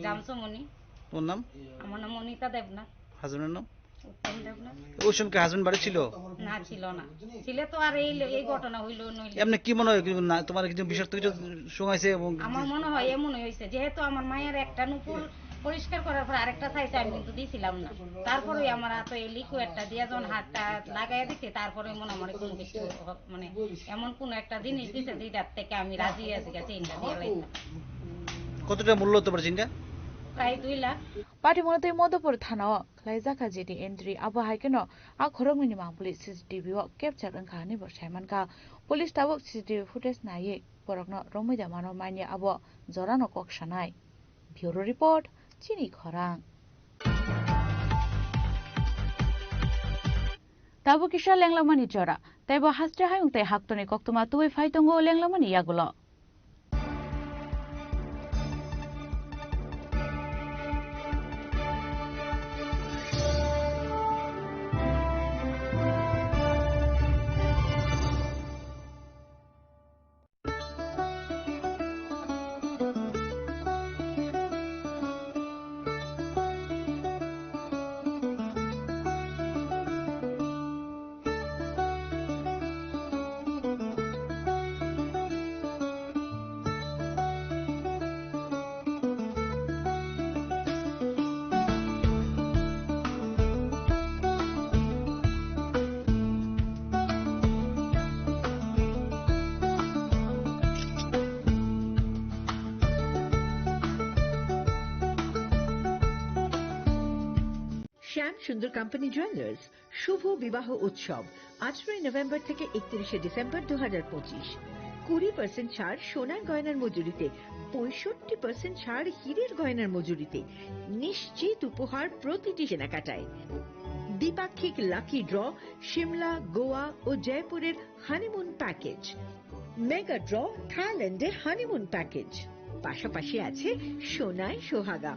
জামসুমনি। তোমার নাম? আমার নাম অনিতা দেবনাথ। হাজবেন্ডের নাম? উত্তম দেবনাথ। ওই সময় কি হাজবেন্ড বাড়ি ছিল? না, ছিল না। ছিল তো আর এই, এই ঘটনা হইলো নইলে। এমনি কি মনে হয়, কি না, তোমার কিছু বিষাক্ত কিছু শুঙাইছে এবং আমার মনে হয় এমনই হয়েছে, যেহেতু আমার মায়ের একটা নুপুর পরিষ্কার করার পর আরেকটা চাইছে, আমি কিন্তু দিছিলাম না। তারপরে আমার হাতে এই লিকুইডটা দিয়ে যখন হাতটা লাগাই দিছি, তারপরে মনে মনে কোনো কিছু হ-, মানে এমন কোনো একটা জিনিস দিছে, যেটার থেকে আমি রাজি আছি, গেছে ইনটা দিয়ে লাইতাম। কতটা মূল্য তোমার চিন্তা? প্রায় দুই lakh. Patimungno twi Madhupur thanao khlaijak kha G D entry, abo hai kheno a khoroknwini mangpili C C T V o capture wngkha hwnwi bo saimankha. Police tabuk C C T V footage naiwi borokno romwi da mano manya abo jorano kok sanai. Bureau report, Chini Khorang. Tabuk kisa lenglamani jora, teibo haste hayung tei haktorni koktwma tubui phai tongo lenglamani yagulo. শ্যাম সুন্দর company jewellers শুভ বিবাহ উৎসব আঠারোই নভেম্বর থেকে একত্রিশে ডিসেম্বর দু হাজার পঁচিশ। কুড়ি পার্সেন্ট ছাড় সোনার গয়নার মজুরিতে, পঁয়ষট্টি পার্সেন্ট ছাড় হীরের গয়নার মজুরিতে, নিশ্চিত উপহার প্রতিটি কেনাকাটায়। দ্বিপাক্ষিক লাকি ড্র, সিমলা, গোয়া ও জয়পুরের হানিমুন প্যাকেজ, মেগা ড্র, থাইল্যান্ডে হানিমুন প্যাকেজ, পাশাপাশি আছে সোনায় সোহাগা,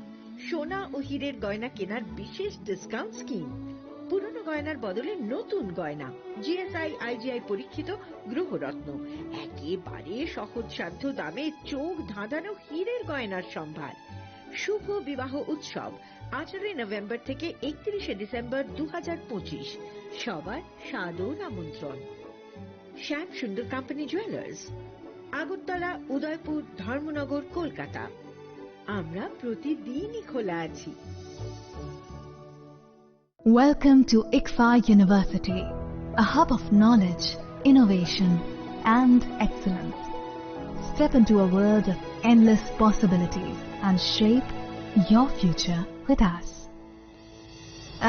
সোনা ও হীরের গয়না কেনার বিশেষ ডিসকাউন্ট স্কিম, পুরনো গয়নার বদলে নতুন গয়না, জিএসআই আইজিআই পরীক্ষিত গ্রহরত্ন, একেবারে সহজসাধ্য দামে চোখ ধাঁধানো হীরের গয়নার সম্ভার। শুভ বিবাহ উৎসব আঠারোই নভেম্বর থেকে একত্রিশে ডিসেম্বর দু হাজার পঁচিশ। সবার সাদর আমন্ত্রণ। শ্যাম সুন্দর কোম্পানি জুয়েলার্স, আগরতলা, উদয়পুর, ধর্মনগর, কলকাতা। আমরা প্রতিদিনই খোলা আছি। Welcome to ICFAI University, a hub of knowledge, innovation, and excellence. Step into a world of endless possibilities and shape your future with us.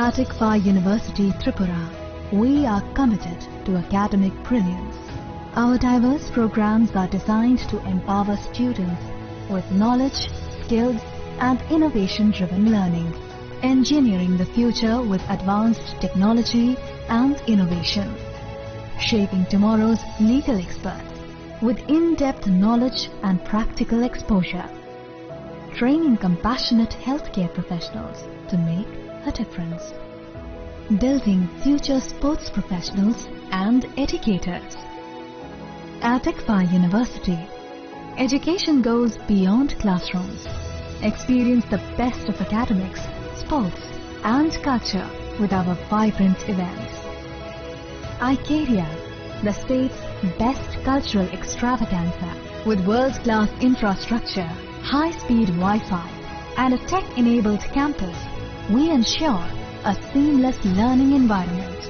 At ICFAI University Tripura, we are committed to academic brilliance. Our diverse programs are designed to empower students with knowledge, skills, and innovation-driven learning. Engineering the future with advanced technology and innovation. Shaping tomorrow's legal experts with in-depth knowledge and practical exposure. Training compassionate healthcare professionals to make a difference. Building future sports professionals and educators. At ICFAI University, education goes beyond classrooms. Experience the best of academics, sports, and culture with our vibrant events. Icaria, the state's best cultural extravaganza, with world-class infrastructure, high-speed Wi-Fi, and a tech-enabled campus, we ensure a seamless learning environment.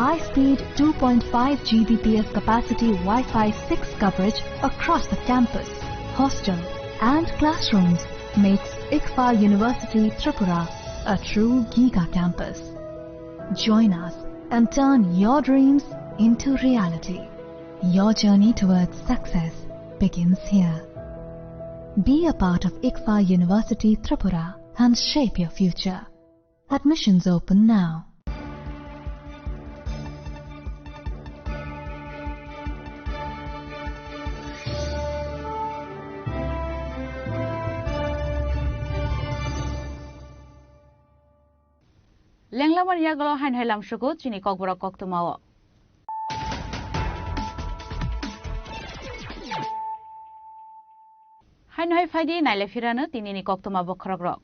High-speed two point five G B P S capacity Wi-Fi six coverage across the campus, hostel, and classrooms makes ICFAI University Tripura a true giga campus. Join us and turn your dreams into reality. Your journey towards success begins here. Be a part of ICFAI University Tripura and shape your future. Admissions open now. Lenglamani yagulo haino hai lamsugo chini kokborok koktwmao. Haino hai phaidi naile phirano tinini koktwma bokhorokrok.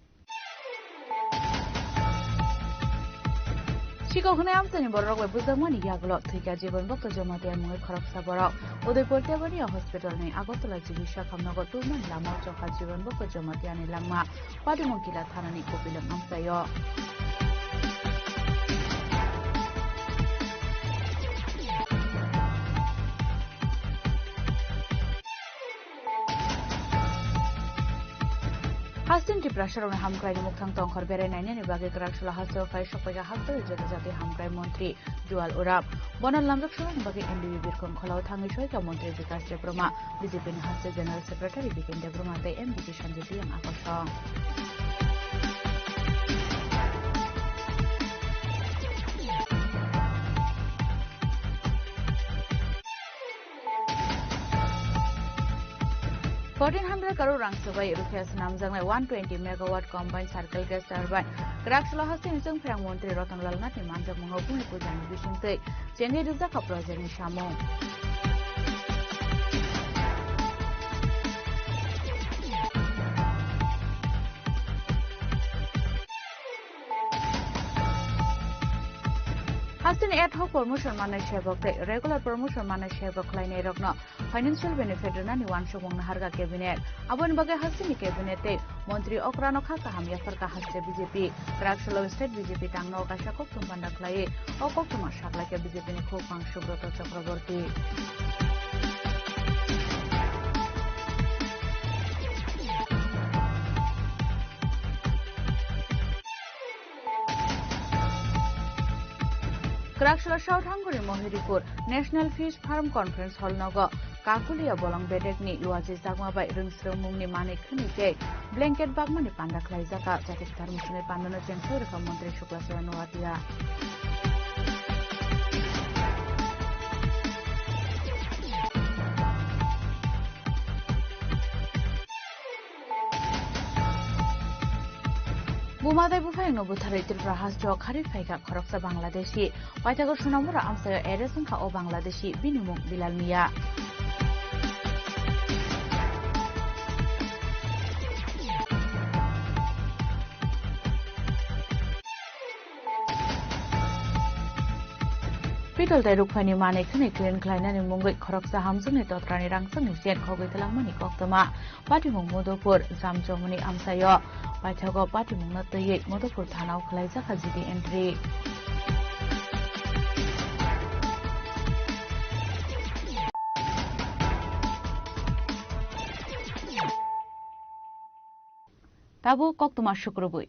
Sikok hwnwi amchaini bororok bai bujakmani yagulo thwikha Jiban Bhakta Jamatia mungwi khoroksa borok. Udaipur Tebania Hospital ni Agartala G B Sakham nogo tubumani lamao chokha Jiban Bhakta Jamatia ni langma. Patimung Kila thanani Kopilwng amchaio. Hasteni Tiprasarokni hamkraini mukthang tongkhor berai nainani bagwi kwraksalo hasteo phai sokpaikha hasteo jati jati hamkrai montri Jual Uram. Bono lamjak sabani bagwi M D B birkhong kholao thangwi soika montri Bikas Debbarma, B J P ni haste General Secretary Bikin Debbarma tei M D C Sanjay Reang akosong. Fourteen hundred crore rang swbai Rukhiya swnamjaknai one twenty megawatt combined cycle gas turbine. Kwraksalo hasteni chwngphrang montri Ratan Lal Nathni manjakmungo bumi pujani bisingtwi chengwi rwjakha project ni samung. Hasteni ad hoc promotion mannai sebok tei regular promotion mannai sebok khlainairokno financial benefit rwnani uansukmung naharkha cabinet. Aboni bagwi hasteni cabinet tei montri okrano kha kaham yapharkha haste B J P. Kwraksalo state B J P tangno kaisa koktwma panda khlaiwi o koktwma saklaikha B J P ni khukphang Subroto Chakraborty. Kwraksalo South Hanguri Mohiripur National Fish Farm Conference Hall nogo Kakulia bolong bedekni luaji jakma bai rwngsrwngmungni manwi khwnwi tei blanket bakmani panda khlaijak. Jati kwthar muchungwi pandano chengthok rwkha Montri Shukla Saran Noatia. Buma tei buphaino butharwi Tripura hasteo kharwi phaikha khoroksa Bangladeshi. Paithago Sonamura amchaio arrest wngkha o Bangladeshi, bini mung Bilal Mia. Pitol tei rukphaini manwi khwnwi clean khlainani mungwi khoroksa hamjakni totrani rangchakni chen khogwi twlangmani koktwma. Patimung Modopur, Jamjomoni amchaio. Paithago patimungno twiwi Modopur thanao khwlaijakha G D entry. Tabuk koktwma sukrubwi.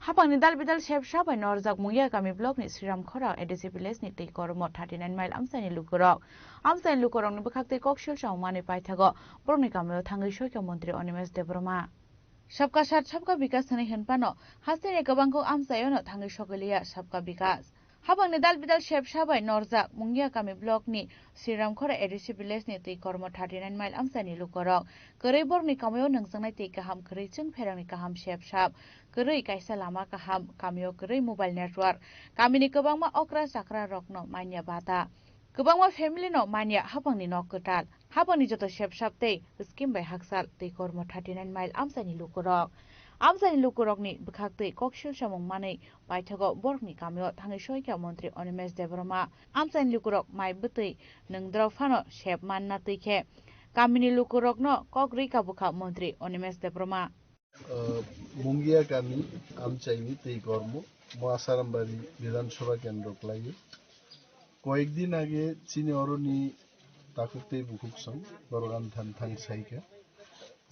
Hapangni dal bidal sepsa bai norjak Mungiakami block ni Sriram Khora A D C village ni twi kormo thirty nine mile amchaini lukurok. Amchaini lukurokni bwkhaktwi kok silsa wngmani paithago borokni kamio thangwi soikha Montri Animesh Debbarma. Sabka Saath Sabka Vikas hwnwi hwnphano hasteni kwbangkuk amchaiono thangwi sokiliya Sabka Vikas. Hapangni dal bidal sepsa bai norjak Mungiakami block ni Sriramkhora A D C village ni twi kormo thirty nine mile amchaini lukorok kwrwi borokni kamio nungjaknai twi kaham kwrwi chwng pherangni kaham sepsap kwrwi kaisa lama kaham, kamio kwrwi mobile network, kamini kwbangma okra chakra rokno manya bata, kwbangma family no manya hapangni nok kwtal. Hapangni joto sepsap tei scheme bai hakchal twi kormo thirty nine mile amchaini lukurok. Amchaini lukurokni bwkhaktwi koksil samung manwi paithago borokni kamio thangwi soikha Montri Animesh Debbarma. Amchaini lukurok mai bwtwi nwngdrop phano sep manna twi khe kamini lukurokno kok rwi kabukha Montri Animesh Debbarma. Uh, Mungia kami amchaini twi kormo, mo Asarambari Bidhan Sabha kendro kwlaio. Koyekdin age chini oroni takhuk tei bukhuk song borok ani thani thang saikha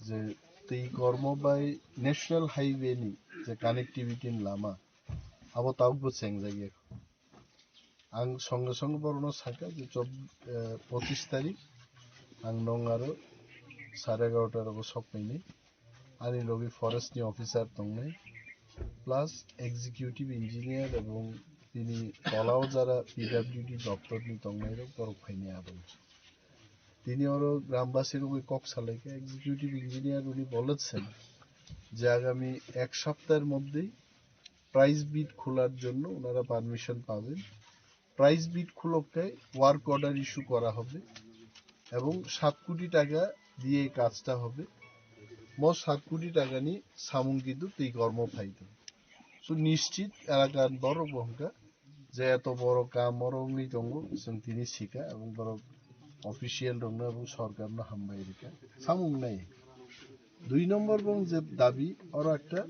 je twi kormo bai National Highway ni je connectivity ni lama abo tabukbo chengjak ya. Ang songe songe borokno sakha je chob-, eh, pochis tarik ang nong aro sare egaroh ta rogo sok painai. Ani logi forest ni officer tongnai, plus executive engineer ebong tini tolao jara P W D doptor ni tongnai rok borok phainai abo. Tini oro grambasi rogwi kok salaikha, executive engineer uni bolechen je agami ek saptahor moddhei price bid kholar jonno onara permission paben. Price bid khulokte work order issue kora hobe ebong সাত কোটি টাকা দিয়ে এই কাজটা হবে। Mo সাত কোটি টাকা ni samung kintu twi kormo phaito. So nischit elakar borok bo hwnkha je eto boro kam oro wngwi tongo, chwng tini sikha ebong borok official rokno ebong sorkarno hambai rikha. Samung nai. Dui nombor bong je dabi oro ekta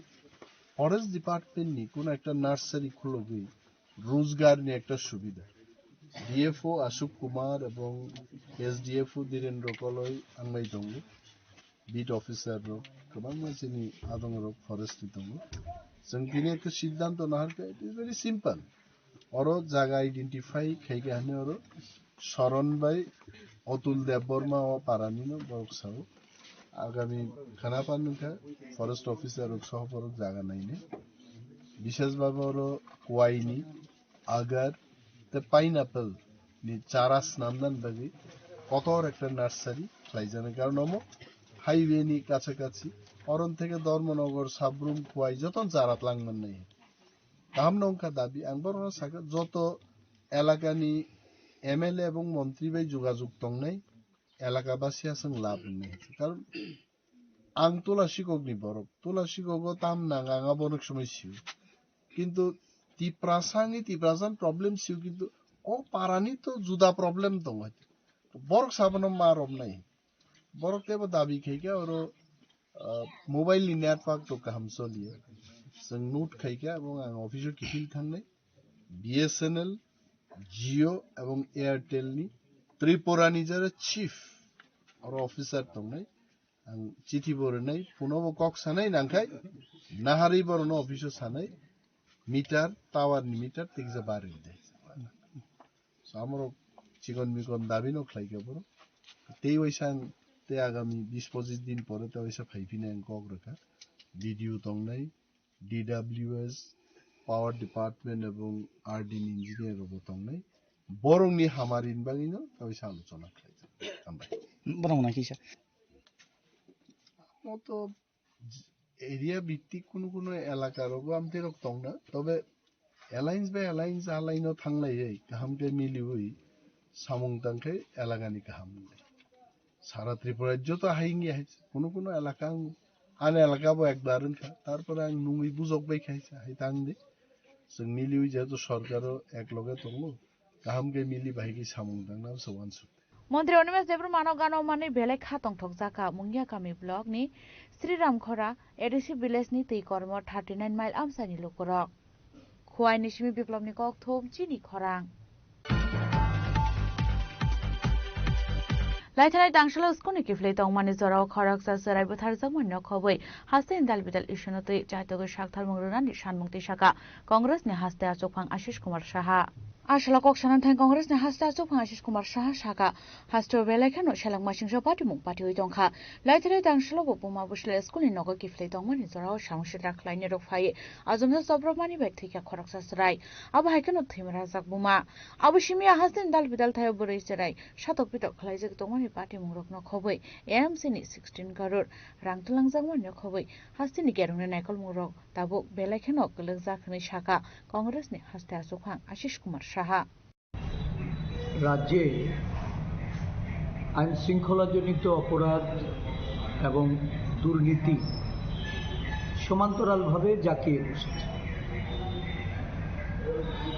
forest department ni kono ekta nursery khulogwi Rojgar ni ekta subida. D F O Ashok Kumar ebong S D F O Dhirendra Koloi wngmai tongo. Beat officer rok kwbangma chini adong rok forest ni tongo. Chwng tini ekta siddhanto naharkha, it is very simple. Oro jaga identify khaikha hwnwi oro Soron bai Otul Debbarma o parani no borok sao. Agami khana pan wngkha forest officer rok soho borok jaga nainai. Bishes bhabe oro kuaini, agar tei pineapple ni chara snamnani bagwi kotor ekta nursery khlaijaknai. Karon omo highway ni kachakachi, oron theke Dharmanagar, Sabrum, Khowai jotono chara twlang mannai. Kaham no wngkha dabi, ang borokno sakha joto elakani M L A ebong montri bai jogajog tongnai elakabasi aswk lab wngnai. Karon ang Tula Sikokni borok, Tula Sikogo tam nang ang abono somoi sio. Kintu Tiprasa wngwi Tiprasa problem sio, kintu o parani to juda problem tongo. Borok sabono ma romnai. Borok teibo dabi khaikha oro, ah, mobile ni network to kaham choliya. Chwng note khaikha, ebong ang office o kiphil thangnai. B S N L, Jio ebong Airtel ni Tripura ni jara chief oro officer tongnai. Ang chithi bo rwnai, phone o bo kok sanai nangkhai, naharwi borokno office o sanai, meter, tower ni meter tikjak barwi de. Amorok chikon mikon dabi no khlai kha borok. Tei waisa ang tei agami bis pochis din pore tei waisa phai phini ang kok rwkha. B D O tongnai, D W S, Power Department ebong R D ni engineer rok bo tongnai. Borokni hamari ni bagwi no tei waisa alochona khlai kha. Hambai. Borok nang kisa. Amo to area bhittik kunu kunu elaka rogo amtwi rok tongna, tobe alliance bai alliance alaino thanglaiwi kaham khe miliwi samung tangkhe elakani kaham wngnai. Sara Tripura joto hai wngya hai kunu kunu elaka ang, ani elaka bo ekbar wngkha, tarpore ang nungwi bujok bai khaisa hai tangdi. Chwng miliwi jehetu sorkaro ekloge tongo, kaham khe mili bahai khe samung tangna se uansuk. Montri Animesh Debbarmano gana manwi belai kha tongthokjak kha Mungiakami block ni Sriramkhora A D C village ni twi kormo thirty nine mile amchaini lukurok. Khuaini simi biplopni kokthum chini khorang. Laithanai Tangsalo school ni kiphilwi tongmani jorao khoroksa chwrai butharjakmani nokhobwi haste ni dal bidal issue no twi chaitogwi saktharmung rwnani sanmung twi saka Congress ni haste achukphang Ashish Kumar Saha. Asalo kok sana thang Congress ni haste achukphang Ashish Kumar Saha saka, haste o belai kheno seleng masingsa patimung patiwi tongkha. Laithrai Tangsalo bo buma bwsla school ni nogo kiphilwi tongmani jorao samung sitra khlainai rok phaiwi ajumsa chopropmani bai thwikha khoroksa chwrai. Abo hai kheno thwima rajak buma. Abo simi a haste ni dal bidal thaio bwrwi chwrai satok pitok khlaijak tongmani patimung rokno khobwi A M C ni sixteen crore rang twlangjakmani khobwi haste ni kerongni naikolmung rok tabuk belai kheno kwlwkjak hwnwi saka Congress ni haste achukphang Ashish Kumar Saha. রাজ্যে আইন শৃঙ্খলাজনিত অপরাধ এবং দুর্নীতি সমান্তরালভাবে জাঁকিয়ে বসেছে।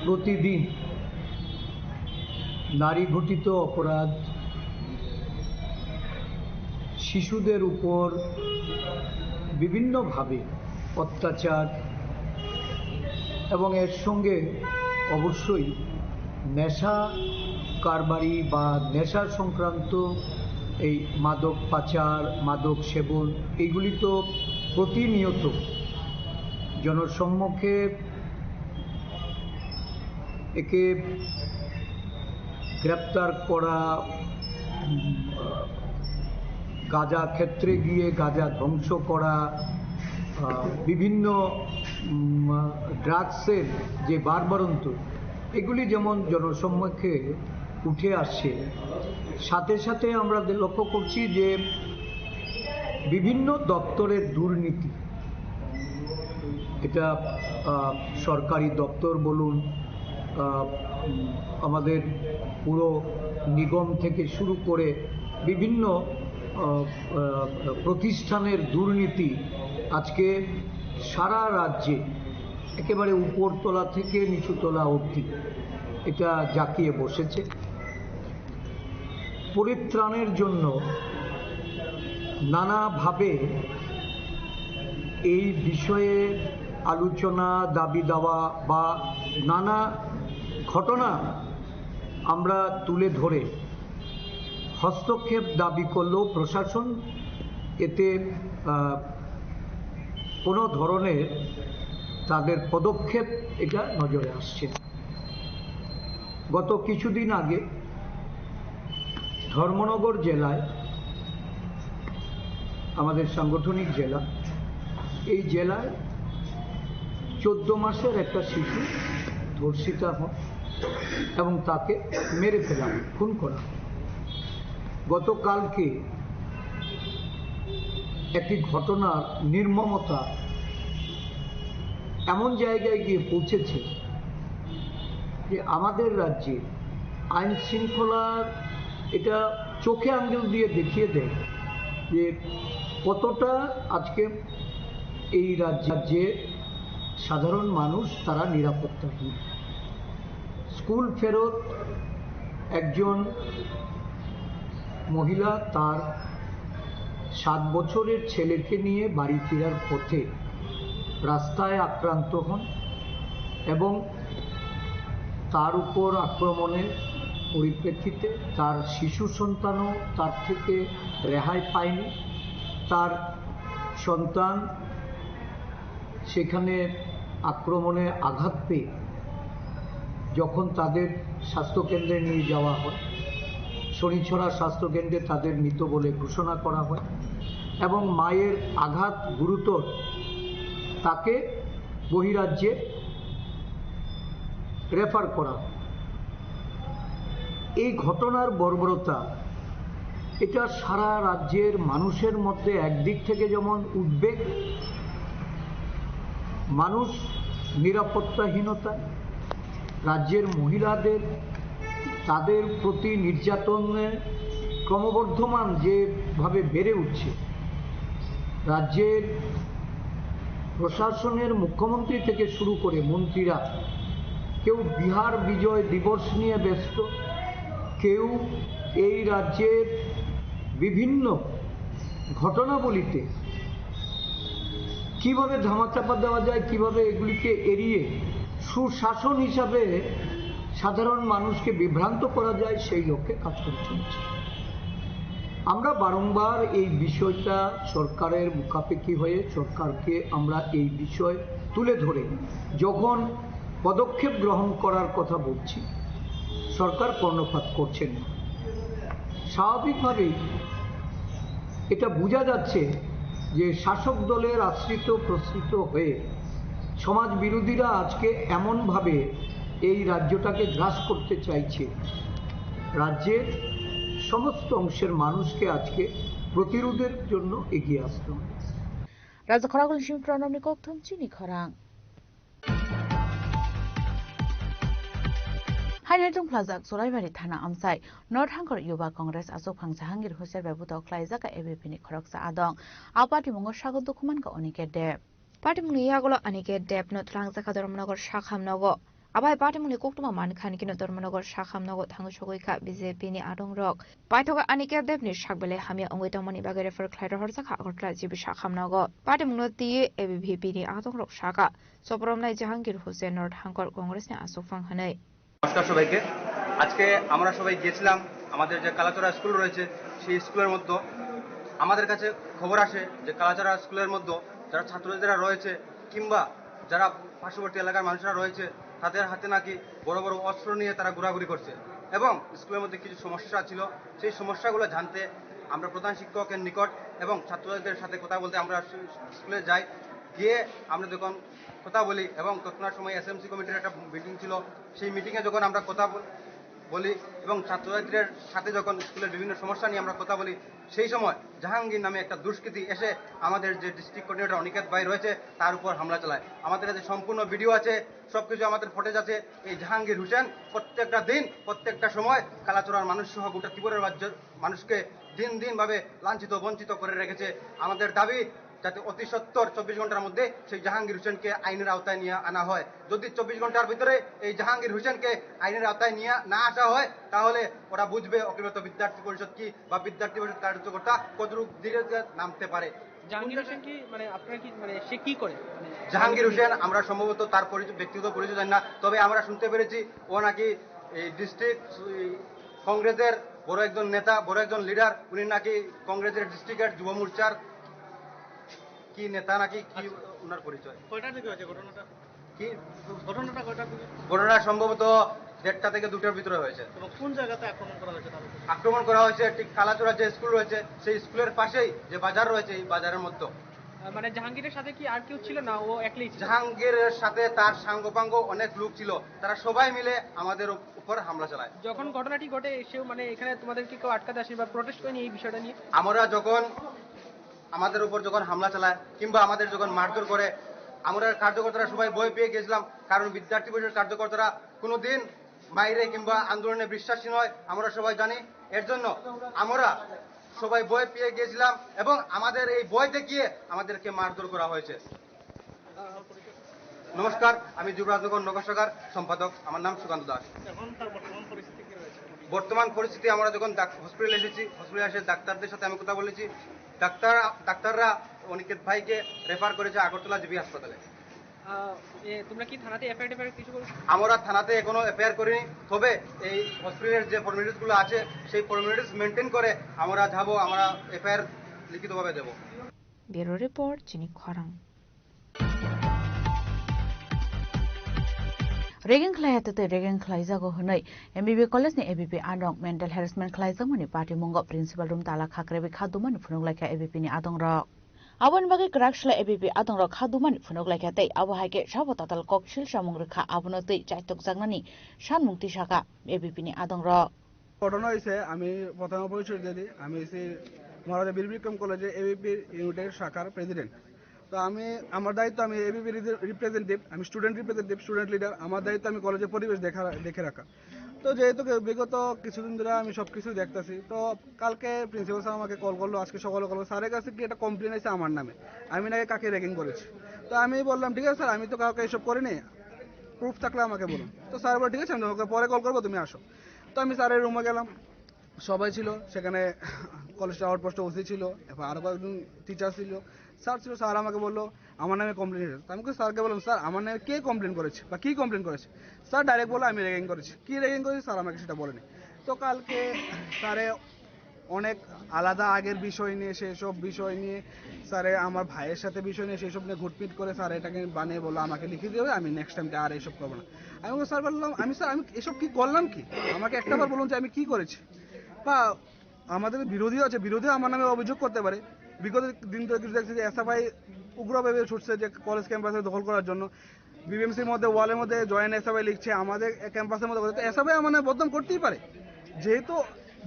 প্রতিদিন নারী ঘটিত অপরাধ, শিশুদের উপর বিভিন্নভাবে অত্যাচার এবং এর সঙ্গে অবশ্যই নেশা কারবারি বা নেশা সংক্রান্ত এই মাদক পাচার, মাদক সেবন, এইগুলি তো প্রতিনিয়ত জনসম্মুখে একে গ্রেপ্তার করা, উম, গাঁজা ক্ষেত্রে গিয়ে গাঁজা ধ্বংস করা, আহ, বিভিন্ন, উম, ড্রাগসের যে বারবারন্ত, এগুলি যেমন জনসম্মুখে উঠে আসছে, সাথে সাথে আমরা দে-, লক্ষ্য করছি যে বিভিন্ন দপ্তরের দুর্নীতি, এটা, আহ, সরকারি দপ্তর বলুন, আহ, উম, আমাদের পুরো নিগম থেকে শুরু করে বিভিন্ন, আহ, আহ, প্রতিষ্ঠানের দুর্নীতি আজকে সারা রাজ্যে একেবারে উপরতলা থেকে নিচুতলা অবধি এটা জাঁকিয়ে বসেছে। পরিত্রাণের জন্য নানাভাবে এই বিষয়ে আলোচনা, দাবি দাওয়া বা নানা ঘটনা আমরা তুলে ধরে হস্তক্ষেপ দাবি করলেও প্রশাসন এতে, আহ, কোনো ধরনের তাদের পদক্ষেপ এটা নজরে আসছে না। গত কিছুদিন আগে ধর্মনগর জেলায়, আমাদের সাংগঠনিক জেলা, এই জেলায় চোদ্দ মাসের একটা শিশু ধর্ষিতা হন এবং তাকে মেরে ফেলা হয়, খুন করা হয়। গতকালকে একটি ঘটনার নির্মমতা এমন জায়গায় গিয়ে পৌঁছেছে যে আমাদের রাজ্যে আইন শৃঙ্খলার এটা চোখে আঙ্গুল দিয়ে দেখিয়ে দেয় যে কতটা আজকে এই রাজ্যে সাধারণ মানুষ তারা নিরাপত্তাহীন। স্কুল ফেরত একজন মহিলা তার সাত বছরের ছেলেকে নিয়ে বাড়ি ফেরার পথে রাস্তায় আক্রান্ত হন এবং তার উপর আক্রমণের পরিপ্রেক্ষিতে তার শিশু সন্তানও তার থেকে রেহাই পায়নি। তার সন্তান সেখানে আক্রমণে আঘাত পেয়ে যখন তাদের স্বাস্থ্যকেন্দ্রে নিয়ে যাওয়া হয়, শনিছড়া স্বাস্থ্যকেন্দ্রে তাদের মৃত বলে ঘোষণা করা হয় এবং মায়ের আঘাত গুরুতর, তাকে বহিরাজ্যে রেফার করা হয়। এই ঘটনার বর্বরতা, এটা সারা রাজ্যের মানুষের মধ্যে একদিক থেকে যেমন উদ্বেগ, মানুষ নিরাপত্তাহীনতায়, রাজ্যের মহিলাদের, তাদের প্রতি নির্যাতনের ক্রমবর্ধমান যেভাবে বেড়ে উঠছে, রাজ্যের প্রশাসনের মুখ্যমন্ত্রী থেকে শুরু করে মন্ত্রীরা কেউ বিহার বিজয় দিবস নিয়ে ব্যস্ত, কেউ এই রাজ্যের বিভিন্ন ঘটনাবলিতে কিভাবে ধামাচাপা দেওয়া যায়, কিভাবে এগুলিকে এড়িয়ে সুশাসন হিসাবে সাধারণ মানুষকে বিভ্রান্ত করা যায়, সেই লক্ষ্যে কাজ করে চলেছে। আমরা বারংবার এই বিষয়টা সরকারের মুখাপেক্ষি হয়ে সরকারকে আমরা এই বিষয় তুলে ধরে যখন পদক্ষেপ গ্রহণ করার কথা বলছি, সরকার কর্ণপাত করছেন না। স্বাভাবিকভাবেই এটা বোঝা যাচ্ছে যে শাসক দলের আশ্রিত প্রশ্রিত হয়ে সমাজ বিরোধীরা আজকে এমনভাবে এই রাজ্যটাকে গ্রাস করতে চাইছে, রাজ্যের সমস্ত অংশের মানুষকে আজকে প্রতিরোধের জন্য এগিয়ে আসতে হবে। Raja khorang ulni simi pranamni kokthum chini khorang. Haino tongphlajak Cholaibari thana amchai North Hangkor Yuba Congress achukphang Jahangir Hussain bai butok khlaijak A B P ni khoroksa adong. A patimungo sago dukhuman kha Aniket Deb. Patimungni yagulo Aniket Deb no twlangjakha Dharmanagar sakham nogo. Abai patimungni koktwma mankha hwn khe no Dharmanagar sakham nogo thangwi sogwi kha B J P ni adongrok. Paithago Aniket Deb ni sak belai hamya wngwi tongmani bagwi refer khlai rohorjakha Agartala G B sakham nogo. Patimungno twiwi A B V P ni adongrok sakha, choprom nai Jahangir Hussain North Hangkor Congress ni achukphang hwnwi. নমস্কার সবাইকে। আজকে আমরা সবাই গিয়েছিলাম আমাদের যে কালাচড়া স্কুল রয়েছে, সেই স্কুলের মধ্যে আমাদের কাছে খবর আসে যে কালাচড়া স্কুলের মধ্যে যারা ছাত্রছাত্রীরা রয়েছে কিংবা যারা পার্শ্ববর্তী এলাকার মানুষরা রয়েছে, তাদের হাতে নাকি বড় বড় অস্ত্র নিয়ে তারা ঘোরাঘুরি করছে এবং স্কুলের মধ্যে কিছু সমস্যা ছিল। সেই সমস্যাগুলো জানতে আমরা প্রধান শিক্ষকের নিকট এবং ছাত্রছাত্রীদের সাথে কথা বলতে আমরা স্কুলে যাই। গিয়ে আমরা যখন কথা বলি এবং তৎক্ষণাৎ সময় এসএমসি কমিটির একটা মিটিং ছিল, সেই মিটিংয়ে যখন আমরা কথা বল-, বলি এবং ছাত্রছাত্রীদের সাথে যখন স্কুলের বিভিন্ন সমস্যা নিয়ে আমরা কথা বলি, সেই সময় জাহাঙ্গীর নামে একটা দুষ্কৃতী এসে আমাদের যে ডিস্ট্রিক্ট কোঅর্ডিনেটর অনিকেত ভাই রয়েছে, তার উপর হামলা চালায়। আমাদের কাছে সম্পূর্ণ ভিডিও আছে, সব কিছু আমাদের ফুটেজ আছে। এই জাহাঙ্গীর হোসেন প্রত্যেকটা দিন, প্রত্যেকটা সময় কালাচড়ার মানুষ সহ গোটা ত্রিপুরার রাজ্যের মানুষকে দিন দিনভাবে লাঞ্ছিত বঞ্চিত করে রেখেছে। আমাদের দাবি যাতে অতি সত্বর চব্বিশ ঘন্টার মধ্যে সেই জাহাঙ্গীর হোসেনকে আইনের আওতায় নিয়ে আনা হয়। যদি চব্বিশ ঘন্টার ভিতরে এই জাহাঙ্গীর হোসেনকে আইনের আওতায় নিয়ে না আসা হয়, তাহলে ওরা বুঝবে অখিলত্ব বিদ্যার্থী পরিষদ কি বা বিদ্যার্থী পরিষদ কার্যকর্তা কতটুকু ধীরে ধীরে নামতে পারে। জাহাঙ্গীর হোসেন কি, মানে, আপনারা কি, মানে, সে কি করে? মানে, জাহাঙ্গীর হোসেন, আমরা সম্ভবত তার পরিচয়, ব্যক্তিগত পরিচয় জানি না, তবে আমরা শুনতে পেরেছি ও নাকি এই ডিস্ট্রিক্ট কংগ্রেসের বড় একজন নেতা, বড় একজন লিডার। উনি নাকি কংগ্রেসের ডিস্ট্রিক্টের যুব মোর্চার কি নেতা নাকি, কি আচ্ছা। ওনার পরিচয়। কয়টা দিকে হয়েছে ঘটনাটা? কি? ঘটনাটা কয়টার দিকে? ঘটনা সম্ভবত দেড়টা থেকে দুটার ভিতরে হয়েছে। এবং কোন জায়গাতে আক্রমণ করা হয়েছে তার উপর? আক্রমণ করা হয়েছে ঠিক কালাচড়া যে স্কুল রয়েছে, সেই স্কুলের পাশেই যে বাজার রয়েছে, এই বাজারের মধ্যে। আহ, মানে জাহাঙ্গীরের সাথে কি আর কেউ ছিল না, ও একলাই ছিল? জাহাঙ্গীরের সাথে তার সাঙ্গপাঙ্গ অনেক লোক ছিল, তারা সবাই মিলে আমাদের উপ-, উপর হামলা চালায়। যখন ঘটনাটি ঘটে, সেও, মানে, এখানে তোমাদেরকে কেউ আটকাতে আসেনি বা প্রোটেস্ট করেনি এই বিষয়টা নিয়ে? আমরা যখন, আমাদের উপর যখন হামলা চালায় কিংবা আমাদের যখন মারধর করে, আমরা কার্যকর্তারা সবাই ভয় পেয়ে গেছিলাম, কারণ বিদ্যার্থী পরিষদের কার্যকর্তারা কোনোদিন মাইরে কিংবা আন্দোলনে বিশ্বাসী নয়, আমরা সবাই জানি। এর জন্য আমরা সবাই ভয় পেয়ে গিয়েছিলাম এবং আমাদের এই ভয় দেখিয়ে আমাদেরকে মারধর করা হয়েছে। নমস্কার, আমি যুবরাজনগর নগর শাখার সম্পাদক, আমার নাম সুকান্ত দাস। এখন তার বর্তমান পরিস্থিতি কি রয়েছে? বর্তমান পরিস্থিতি, আমরা যখন ডাক-, হসপিটালে এসেছি, হসপিটালে এসে ডাক্তারদের সাথে আমি কথা বলেছি। ডাক্তার, ডাক্তাররা অনিকেত ভাইকে রেফার করেছে আগরতলা জিবি হাসপাতালে। আহ, এ, তোমরা কি থানাতে এফআইআর টেফআইআর কিছু করেছো? আমরা থানাতে এখনো এফআইআর করিনি, তবে এই হসপিটালের যে ফর্মালিটিসগুলো আছে, সেই ফর্মালিটিস মেনটেন করে আমরা যাব, আমরা এফআইআর লিখিতভাবে দেব। Bureau Report, Chini Khorang. Ragging khlai ya tei ragging khlaijago hwnwi M B B college ni A B P adong mental harassment khlaijakmani patimungo principal room tala khakrewi kha dumani phunuk laikha A B P ni adongrok. Aboni bagwi kwrak sle A B P adongrok kha dumani phunuk laikha tei abo hai khe sabo tatal kok sil samung rwkha, abono twi chaitokjaknani sanmung tisakha A B P ni adongrok. ঘটনা হয়েছে, আমি প্রথমে পরিচয় দিয়ে দিই। আমি হচ্ছি মহারাজা বীর বিক্রম কলেজে এবিপি ইউনিটের শাখার প্রেসিডেন্ট। তো আমি, আমার দায়িত্ব, আমি এবিপি রিপ্রেজেন্টেটিভ, আমি স্টুডেন্ট রিপ্রেজেন্টেটিভ, স্টুডেন্ট লিডার। আমার দায়িত্ব আমি কলেজের পরিবেশ দেখা, দেখে রাখা। তো যেহেতু কে-, বিগত কিছুদিন ধরে আমি সব কিছুই দেখতেছি, তো কালকে প্রিন্সিপাল স্যার আমাকে কল করলো, আজকে সকালে কল করলো, স্যারের কাছে কি একটা কমপ্লেন আছে আমার নামে, আমি নাকি কাকে র্যাগিং করেছি। তো আমি বললাম, "ঠিক আছে স্যার, আমি তো কাউকে এসব করিনি, প্রুফ থাকলে আমাকে বলুন।" তো স্যার বলে, "ঠিক আছে, আমি তোমাকে পরে কল করবো, তুমি আসো।" তো আমি স্যারের রুমে গেলাম, সবাই ছিল সেখানে। কলেজের আউটপোস্টে ওসি ছিল, এরপর আরো কয়েকজন টিচার ছিল, স্যার ছিল। স্যার আমাকে বললো আমার নামে কমপ্লেন এসেছে। তো আমি স্যারকে বললাম, "স্যার, আমার নামে কে কমপ্লেন করেছে বা কি কমপ্লেন করেছে?" স্যার ডাইরেক্ট বলে, "আমি র্যাগিং করেছি।" কি র্যাগিং করেছি স্যার আমাকে সেটা বলেনি। তো কালকে স্যারে অনেক আলাদা আগের বিষয় নিয়ে, সেই সব বিষয় নিয়ে স্যারে আমার ভাইয়ের সাথে বিষয় নিয়ে, সেই সব নিয়ে ঘুটপিট করে স্যার এটাকে বানিয়ে বললো আমাকে লিখে দেবে, আমি নেক্সট টাইম আর এইসব করবো না। আমি বললাম, "স্যার," বললাম, "আমি, স্যার, আমি এসব কি করলাম কি? আমাকে একটা বার বলুন যে আমি কি করেছি।" বা আমাদের বিরোধী আছে, বিরোধী আমার নামে অভিযোগ করতে পারে। বিগত দিন ধরে কিছু দেখছি যে এসএফআই উগ্রভাবে ছুটছে যে কলেজ ক্যাম্পাসে দখল করার জন্য। বিবিএমসির মধ্যে ওয়ালের মধ্যে জয়েন্ট এসএফআই লিখছে, আমাদের ক্যাম্পাসের মধ্যে। তো এসএফআই আমার নামে বদনাম করতেই পারে, যেহেতু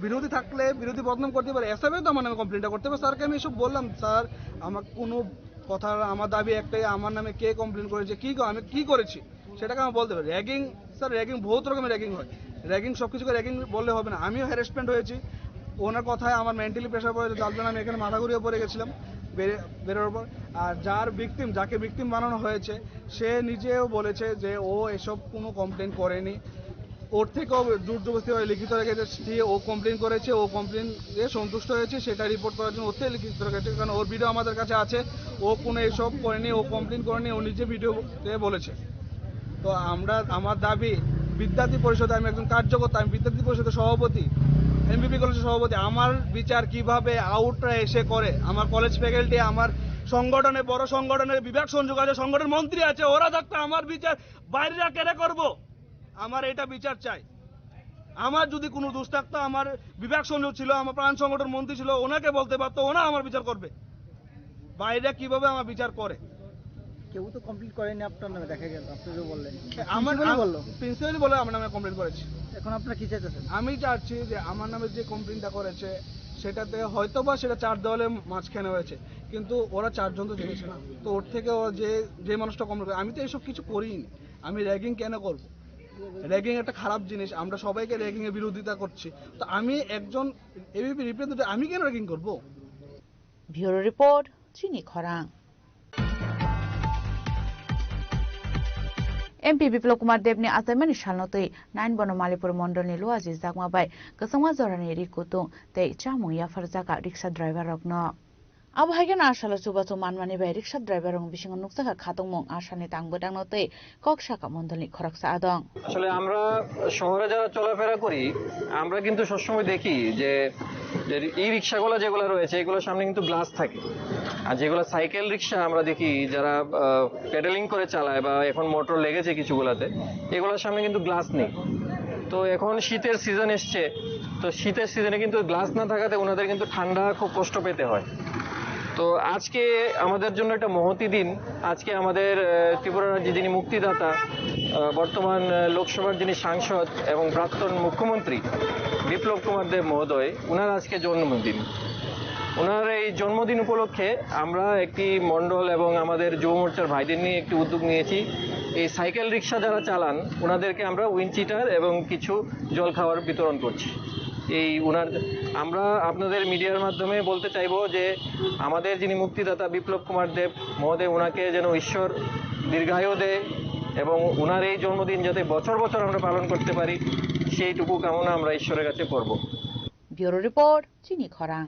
বিরোধী থাকলে বিরোধী বদনাম করতে পারে, এসএফআই তো আমার নামে কমপ্লেনটা করতে পারে। স্যারকে আমি এসব বললাম, "স্যার, আমার কোনো কথা, আমার দাবি একটাই, আমার নামে কে কমপ্লেন করেছে, কি ক-, আমি কি করেছি, সেটাকে আমি বলতে পারি।" র্যাগিং, স্যার, র্যাগিং, বহুত রকমের র্যাগিং হয়। র্যাগিং সব কিছুকে র্যাগিং বললে হবে না। আমিও হ্যারাসমেন্ট হয়েছি। ওনার কথায় আমার মেন্টালি প্রেশার পড়ে, যার জন্য আমি এখানে মাথা ঘুরিয়ে পড়ে গেছিলাম বেরে-, বেরোনোর পর। আর যার ভিকটিম, যাকে ভিকটিম বানানো হয়েছে, সে নিজেও বলেছে যে ও এসব কোনো কমপ্লেন করেনি। ওর থেকেও জোর জবরদস্তি হয়ে লিখিত রেখেছে, সে ও কমপ্লেন করেছে, ও কমপ্লেন এ সন্তুষ্ট হয়েছে, সেটা রিপোর্ট করার জন্য ওর থেকে লিখিত রেখেছে, কারণ ওর ভিডিও আমাদের কাছে আছে। ও কোনো এসব করেনি, ও কমপ্লেন করেনি, ও নিজে ভিডিওতে বলেছে। তো আমরা, আমার দাবি, বিদ্যার্থী পরিষদে আমি একজন কার্যকর্তা, আমি বিদ্যার্থী পরিষদের সভাপতি, এমবিপি কলেজের সভাপতি। আমার বিচার কিভাবে আউটরা এসে করে, আমার কলেজ ফ্যাকাল্টি, আমার সংগঠনে, বড় সংগঠনের বিভাগ সংযোগ আছে, সংগঠন মন্ত্রী আছে, ওরা থাকতে আমার বিচার বাইরেরা কেনে করব? আমার এটা বিচার চাই। আমার যদি কোনো দোষ থাকতো, আমার বিভাগ সংযোগ ছিল, আমার প্রাণ সংগঠন মন্ত্রী ছিল, ওনাকে বলতে পারতো, ওনা আমার বিচার করবে। বাইরে কিভাবে আমার বিচার করে? কেউ তো কমপ্লেন করেনি আপনার নামে, দেখা গেল, আপনি যে বললেন। আমার, প্রিন্সিপালই আম-, বললো। প্রিন্সিপালই বলে আমার নামে কমপ্লেন করেছে। এখন আপনারা কি চাইতেছেন? আমি চাচ্ছি যে আমার নামে যে কমপ্লেনটা করেছে, সেটাতে হয়তো বা সেটা চার দেওয়ালের মাঝখানে হয়েছে, কিন্তু ওরা চারজন তো জেনেছে না, তো ওর থেকে ও যে, যে মানুষটা কমপ্লেন করে, আমি তো এসব কিছু করিনি, আমি র্যাগিং কেন করব? র্যাগিং একটা খারাপ জিনিস, আমরা সবাইকে র্যাগিং এর বিরোধিতা করছি, তো আমি একজন এবিপি রিপ্রেজেন্টেটিভ, আমি কেন র্যাগিং করব? Bureau report, Chini Khorang. M P Biplab Kumar Deb ni achaimani salno twi nine bono Malipur mondol ni Luaji Jakma bai kwchangma jorani ri kutung tei chamung yapharjak riksa driver rokno. Abo hai kheno asalo chubachu manmani bai riksa driver rokni bisingo nukjakha khatungmung, asalni tang bwtangno tei kok saka mondolni khoroksa adong. আসলে আমরা শহরে যারা চলাফেরা করি, আমরা কিন্তু সবসময় দেখি যে, যে ই রিক্সাগুলো যেগুলো রয়েছে, এগুলোর সামনে কিন্তু গ্লাস থাকে। আর যেগুলো সাইকেল রিক্সা আমরা দেখি, যারা, আহ, পেডেলিং করে চালায় বা এখন মোটর লেগেছে কিছুগুলাতে, এগুলোর সামনে কিন্তু গ্লাস নেই। তো এখন শীতের সিজন এসছে, তো শীতের সিজনে কিন্তু গ্লাস না থাকাতে ওনাদের কিন্তু ঠান্ডা খুব কষ্ট পেতে হয়। তো আজকে আমাদের জন্য একটা মহতী দিন। আজকে আমাদের, আহ, ত্রিপুরা রাজ্যে যিনি মুক্তিদাতা, আহ, বর্তমান, আহ, লোকসভার যিনি সাংসদ এবং প্রাক্তন মুখ্যমন্ত্রী বিপ্লব কুমার দেব মহোদয়, ওনার আজকে জন্মদিন। ওনার এই জন্মদিন উপলক্ষে আমরা একটি মণ্ডল এবং আমাদের যুব মোর্চার ভাইদের নিয়ে একটি উদ্যোগ নিয়েছি। এই সাইকেল রিক্সা যারা চালান, ওনাদেরকে আমরা উইন্ড চিটার এবং কিছু জল খাবার বিতরণ করছি। এই ওনার, আমরা আপনাদের মিডিয়ার মাধ্যমে বলতে চাইবো যে আমাদের যিনি মুক্তিদাতা বিপ্লব কুমার দেব মহোদয়, ওনাকে যেন ঈশ্বর দীর্ঘায়ু দেয় এবং ওনার এই জন্মদিন যাতে বছর বছর আমরা পালন করতে পারি, সেইটুকু কামনা আমরা ঈশ্বরের কাছে করব। Bureau report, Chini Khorang.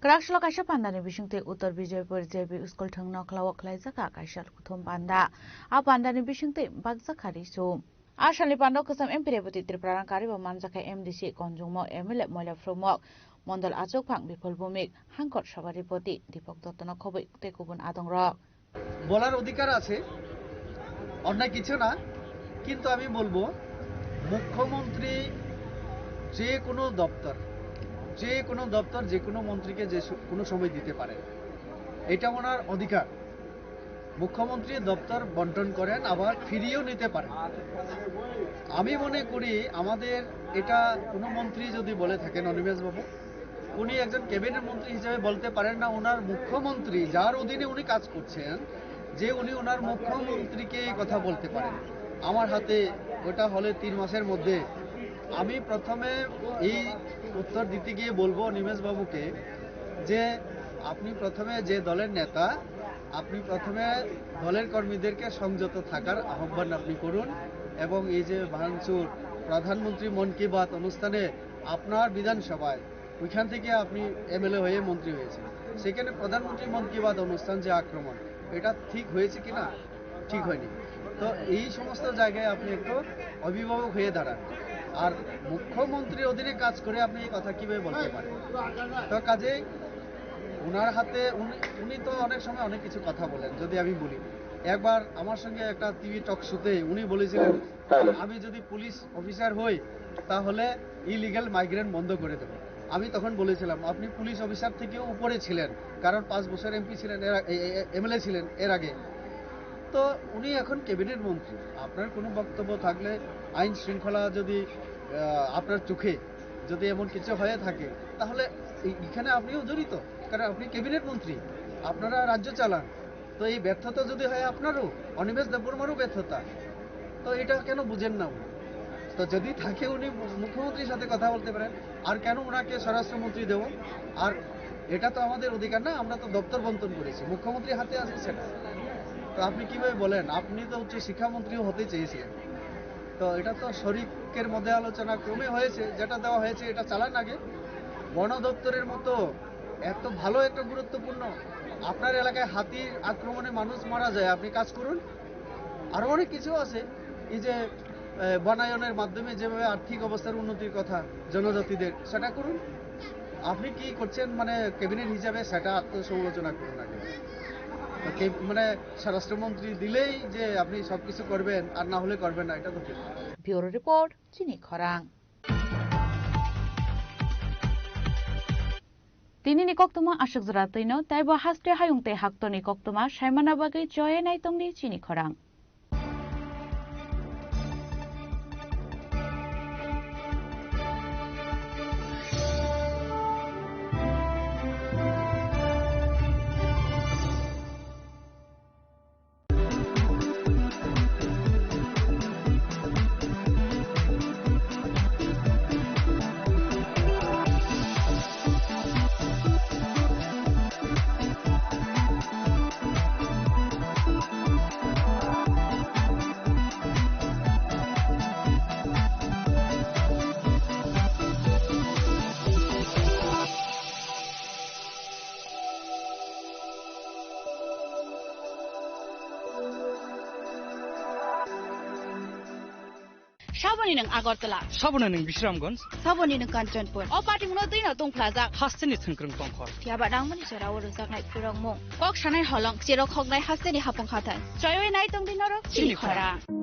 Kwraksalo kaisa pandani bisingtwi Uttor Bijoypur J B school thwngno khlao khlaijak kaisa kuthum panda. A pandani bisingtwi bakjak kha risu. A salni panda kwcham M P Rebati Tripura rang kariba manjak kha M D C Konjungmok, M L A Moila Phrumok, Mondol Achukphang Bipul Bhumik, Hangkor Sabaripoti Dipak Dottono khobwi tei kubun adongrok. বলার অধিকার আছে, অন্যায় কিছু না। কিন্তু আমি বলবো, মুখ্যমন্ত্রী যে কোনো দপ্তর, যে কোনো দপ্তর যে কোনো মন্ত্রীকে যে স-, কোনো সময় দিতে পারেন, এটা ওনার অধিকার। মুখ্যমন্ত্রী দপ্তর বন্টন করেন, আবার ফিরিয়েও নিতে পারেন। আমি মনে করি, আমাদের এটা কোনো মন্ত্রী যদি বলে থাকেন, অনিমেষ বাবু, উনি একজন ক্যাবিনেট মন্ত্রী হিসেবে বলতে পারেন না, ওনার মুখ্যমন্ত্রী, যার অধীনে উনি কাজ করছেন, যে উনি ওনার মুখ্যমন্ত্রীকে এই কথা বলতে পারেন। আমার হাতে ওটা হলে তিন মাসের মধ্যে। আমি প্রথমে এই উত্তর দিতে গিয়ে বলবো অনিমেষ বাবুকে যে আপনি প্রথমে যে দলের নেতা, আপনি প্রথমে দলের কর্মীদেরকে সংযত থাকার আহ্বান আপনি করুন, এবং এই যে ভাঙচুর, প্রধানমন্ত্রী মন কি বাত অনুষ্ঠানে আপনার বিধানসভায়, ওইখান থেকে আপনি এমএলএ হয়ে মন্ত্রী হয়েছেন, সেখানে প্রধানমন্ত্রী মন কি বাত অনুষ্ঠান যে আক্রমণ, এটা ঠিক হয়েছে কি না? ঠিক হয়নি। তো এই সমস্ত জায়গায় আপনি একটু অভিভাবক হয়ে দাঁড়ান। আর মুখ্যমন্ত্রীর অধীনে কাজ করে আপনি এই কথা কিভাবে বলতে পারেন? তো কাজেই ওনার হাতে, উনি, উনি তো অনেক সময় অনেক কিছু কথা বলেন। যদি আমি বলি, একবার আমার সঙ্গে একটা টিভি টক শোতে উনি বলেছিলেন, "আমি যদি পুলিশ অফিসার হই, তাহলে ইলিগ্যাল মাইগ্রেন্ট বন্ধ করে দেবো।" আমি তখন বলেছিলাম, "আপনি পুলিশ অফিসার থেকেও উপরে ছিলেন, কারণ পাঁচ বছর এমপি ছিলেন, এর আ-, এ-, এ-, এমএলএ ছিলেন এর আগে।" তো উনি এখন ক্যাবিনেট মন্ত্রী। আপনার কোনো বক্তব্য থাকলে, আইন শৃঙ্খলা যদি, আহ, আপনার চোখে যদি এমন কিছু হয়ে থাকে, তাহলে এই, এখানে আপনিও জড়িত, কারণ আপনি ক্যাবিনেট মন্ত্রী, আপনারা রাজ্য চালান। তো এই ব্যর্থতা যদি হয় আপনারও, অনিমেষ দেববর্মারও ব্যর্থতা, তো এটা কেন বুঝেন না উনি? তো যদি থাকে, উনি মুখ্যমন্ত্রীর সাথে কথা বলতে পারেন। আর কেন ওনাকে স্বরাষ্ট্রমন্ত্রী দেব? আর এটা তো আমাদের অধিকার না, আমরা তো দপ্তর বন্টন করেছি, মুখ্যমন্ত্রীর হাতে আছে সেটা। তো আপনি কিভাবে বলেন? আপনি তো উচ্চ শিক্ষামন্ত্রীও হতে চেয়েছিলেন। তো এটা তো শরিকের মধ্যে আলোচনা ক্রমে হয়েছে, যেটা দেওয়া হয়েছে এটা চালান আগে। বন দপ্তরের মতো এত ভালো একটা গুরুত্বপূর্ণ, আপনার এলাকায় হাতির আক্রমণে মানুষ মারা যায়, আপনি কাজ করুন। আরও অনেক কিছু আছে, এই যে, এ, বনায়নের মাধ্যমে যেভাবে আর্থিক অবস্থার উন্নতির কথা জনজাতিদের, সেটা করুন। আপনি কি করছেন, মানে, ক্যাবিনেট হিসাবে, সেটা আত্মসমালোচনা করুন আগে। তো কে-, মানে, স্বরাষ্ট্রমন্ত্রী দিলেই যে আপনি সব কিছু করবেন আর না হলে করবেন না, এটা তো ঠিক না। Bureau Report, Chini Khorang. Tinini koktwma aswk jora twino, teibo haste hayung tei haktorni koktwma saimana bagwi choye nai tongdi chini khorang. Saboni nwng Agartala. Saboni nwng Bisramganj. Saboni nwng Kanchanpur. O patimungno twino tungphlajak. Hasteni thwngkwrwng tongkhor. Phiyaba nangmani jorao rwjaknai khurokmung. Kok sanai holong, chirok hoknai hasteni hapung hathai. Choiwi nai tongdi norok chini khorang.